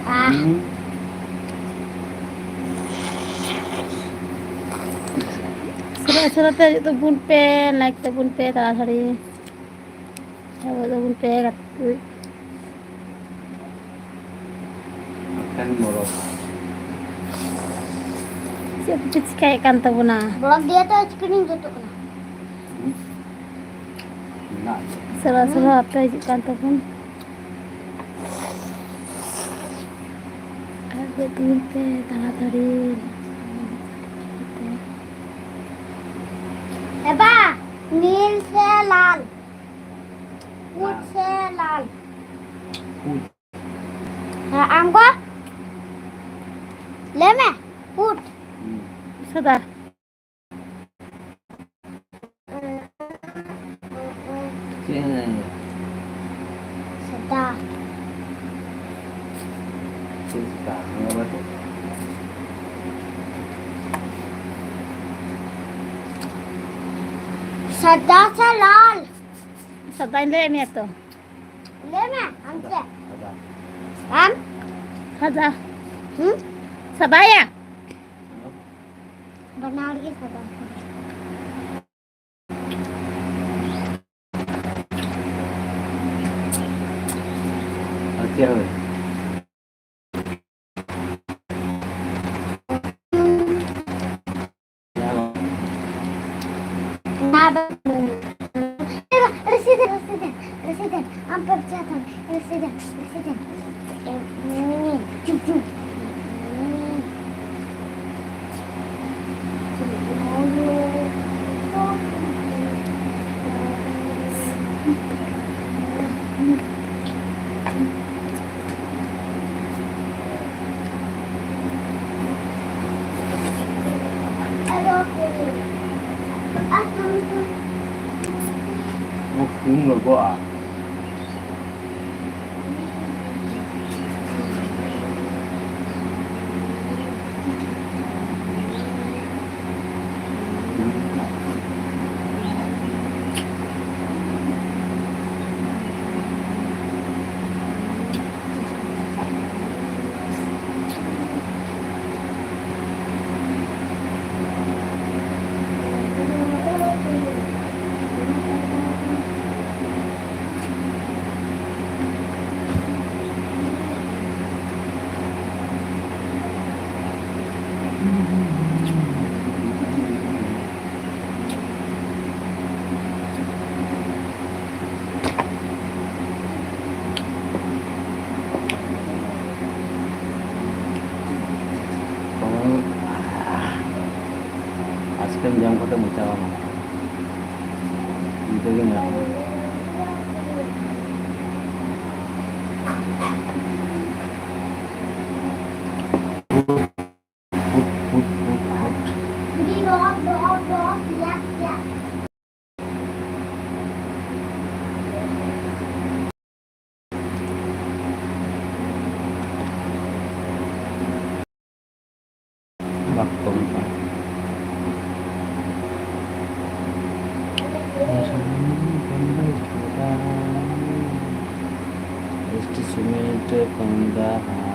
ᱟ᱾ ᱦᱩᱸ᱾ ᱥᱮᱨᱟ ᱥᱮᱨᱟ ᱛᱮ ᱦᱤᱡᱩᱜ ᱛᱟᱵᱚᱱ ᱯᱮ, like ᱛᱟᱵᱚᱱ ᱯᱮ ᱛᱟᱲᱟᱛᱟᱲᱤ᱾ ᱟᱵᱚ ᱫᱚᱵᱚᱱ ᱯᱮ ᱜᱟᱛᱮ᱾ ᱢᱤᱫᱴᱟᱝ ᱵᱚᱨᱚᱯ᱾ ᱪᱮᱫ ᱯᱮ ᱪᱤᱠᱟᱹᱭᱮᱫ ᱠᱟᱱ ᱛᱟᱵᱚᱱᱟ? ᱵᱚᱨᱚᱯ ᱫᱤᱭᱮ ᱛᱚ ᱟᱭᱤᱥᱠᱨᱤᱢ ᱡᱩᱛᱩᱜ ᱠᱟᱱᱟ᱾ ᱦᱩᱸ᱾ ᱥᱮᱨᱟ ᱥᱮᱨᱟ ᱟᱯᱮ ᱦᱤᱡᱩᱜ ᱠᱟᱱ ᱛᱟᱵᱚᱱ᱾ ᱟᱨ ᱪᱮᱫ ᱛᱮᱵᱚᱱ ᱯᱮ ᱛᱟᱲᱟᱛᱟᱲᱤ᱾ ᱮ ᱵᱟ, ᱱᱤᱞ ᱥᱮ ᱞᱟᱞ? ᱯᱩᱸᱰ ᱥᱮ ᱞᱟᱞ? ᱯᱩᱸᱰ᱾ ᱦᱮᱸ, ᱟᱢ ᱜᱚ? ᱞᱟᱹᱭ ᱢᱮ, ᱯᱩᱸᱰ᱾ ᱦᱩᱸ᱾ ᱥᱟᱫᱟ᱾ ᱪᱮᱫ ᱮᱢ ᱧᱮᱞ ᱧᱟᱢ? ᱥᱮᱛᱟ᱾ ᱪᱮᱫ ᱥᱮᱛᱟ? ᱱᱚᱣᱟ ᱵᱟᱹᱴᱩ? ᱥᱮᱛᱟ ᱥᱮ ᱞᱟᱞ? ᱥᱮᱛᱟᱧ ᱞᱟᱹᱭᱟᱫ ᱢᱮᱭᱟ ᱛᱚ᱾ ᱞᱟᱹᱭ ᱢᱮ, ᱟᱢ ᱪᱮᱫ? ᱥᱟᱫᱟ᱾ ᱟᱢ? ᱥᱟᱫᱟ᱾ ᱦᱩᱸ? ᱥᱟᱫᱟᱭᱟ᱾ ᱵᱟᱱᱟᱨ ᱜᱮ ᱥᱟᱫᱟ᱾ ᱟᱨ ᱪᱮᱫ ᱦᱚᱸ? ᱨᱚᱥᱤ ᱫᱮᱱ, ᱨᱚᱥᱤ ᱫᱮᱱ, ᱨᱚᱥᱤ ᱫᱮᱱ, ᱟᱢ ᱯᱟᱨᱪᱟ ᱛᱟᱢ, ᱨᱚᱥᱤ ᱫᱮᱱ, ᱨᱚᱥᱤ ᱫᱮᱱ᱾ ᱩᱯᱷ, ᱛᱤᱱ ᱞᱚᱞᱚᱜᱼᱟ᱾ ᱟᱭᱤᱥᱠᱨᱤᱢ ᱡᱚᱢ ᱠᱟᱛᱮ ᱢᱚᱪᱟ ᱵᱟᱝ ᱡᱩᱫᱟᱹ ᱜᱮ ᱢᱮᱱᱟᱜᱼᱟ᱾ ᱵᱟᱠᱚ ᱠᱟᱹᱢᱤ ᱠᱟᱱᱟ᱾ S T Cement ᱠᱚᱱᱫᱟ ᱦᱟᱭ᱾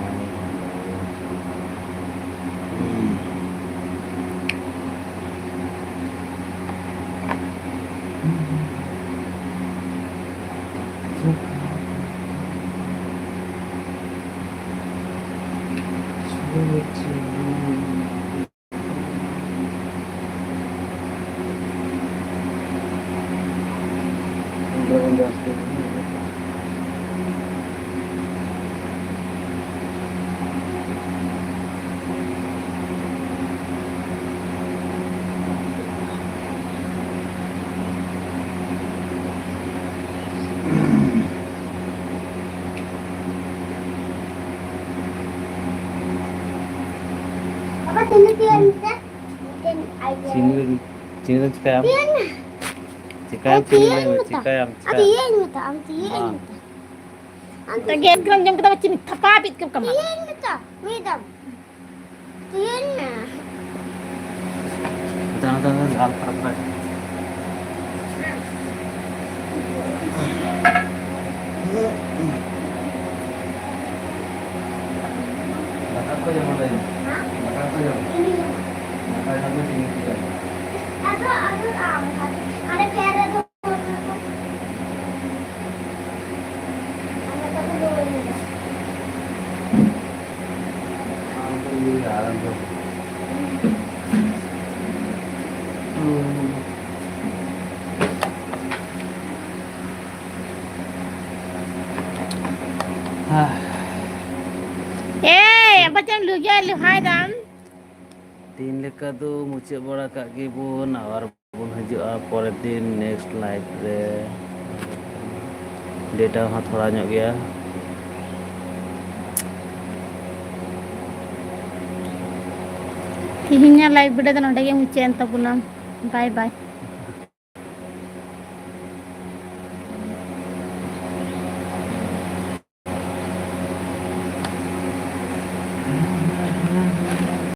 ᱪᱤᱱᱤ ᱫᱚ, ᱪᱤᱱᱤ ᱫᱚ ᱪᱤᱠᱟᱹᱭᱟᱢ? ᱪᱤᱠᱟᱹᱭᱟᱢ ᱪᱤᱱᱤ ᱞᱟᱹᱭ ᱢᱮ, ᱪᱤᱠᱟᱹᱭᱟᱢ, ᱟᱫᱚ ᱪᱤᱠᱟᱹᱭᱟᱢ? ᱤᱭᱟᱹᱧ ᱢᱮᱛᱟᱜ, ᱟᱢ ᱛᱤᱭᱟᱹᱧ ᱢᱮᱛᱟᱜ᱾ ᱟᱢ ᱛᱚ ᱜᱮᱥ ᱜᱮᱞᱟᱝ ᱡᱚᱢ ᱠᱮᱫᱟ, ᱪᱤᱱᱤ ᱛᱷᱟᱯᱟ ᱵᱤᱫ ᱠᱮᱫ ᱠᱟᱢᱟ᱾ ᱛᱤᱭᱟᱹᱧ ᱢᱮᱛᱟᱜ, ᱢᱤᱫ ᱫᱚᱢ᱾ ᱛᱤᱭᱟᱹᱧ ᱢᱮ᱾ ᱫᱟᱬᱟ, ᱫᱟᱬᱟ, ᱫᱟᱬᱟ, ᱜᱟᱞ ᱯᱟᱨᱚᱢ ᱫᱟᱲᱮ᱾ ᱫᱟᱠᱟ ᱠᱚ ᱡᱚᱢ ᱞᱮ᱾ ᱦᱮᱸ? ᱫᱟᱠᱟ ᱠᱚ ᱡᱚᱢ᱾ ᱤᱧ ᱡᱚᱢᱟ᱾ ᱫᱟᱠᱟ ᱡᱚᱢ ᱫᱚ ᱛᱤᱱ ᱨᱮ? ᱟᱫᱚ, ᱟᱫᱚ ᱟᱢ, ᱟᱫᱚ ᱟᱞᱮ ᱯᱮᱲᱟ ᱫᱚ ᱮᱭ, ᱟᱵᱟᱨ ᱪᱮᱫ ᱮᱢ ᱞᱩᱦᱟᱭ ᱫᱟᱢ? ᱛᱮᱦᱮᱧ ᱞᱮᱠᱟ ᱫᱚ ᱢᱩᱪᱟᱹᱫ ᱵᱟᱲᱟ ᱠᱟᱜ ᱜᱮᱵᱚᱱ, ᱟᱵᱟᱨ ᱵᱚᱱ ᱦᱤᱡᱩᱜᱼᱟ ᱯᱚᱨᱮᱨ ᱫᱤᱱ next live ᱨᱮ᱾ Data ᱦᱚᱸ ᱛᱷᱚᱲᱟ ᱧᱚᱜ ᱜᱮᱭᱟ᱾ ᱛᱮᱦᱮᱧᱟᱜ live video ᱫᱚ ᱱᱚᱰᱮ ᱜᱮ ᱢᱩᱪᱟᱹᱫ ᱮᱱ ᱛᱟᱵᱚᱱᱟ᱾ Bye bye᱾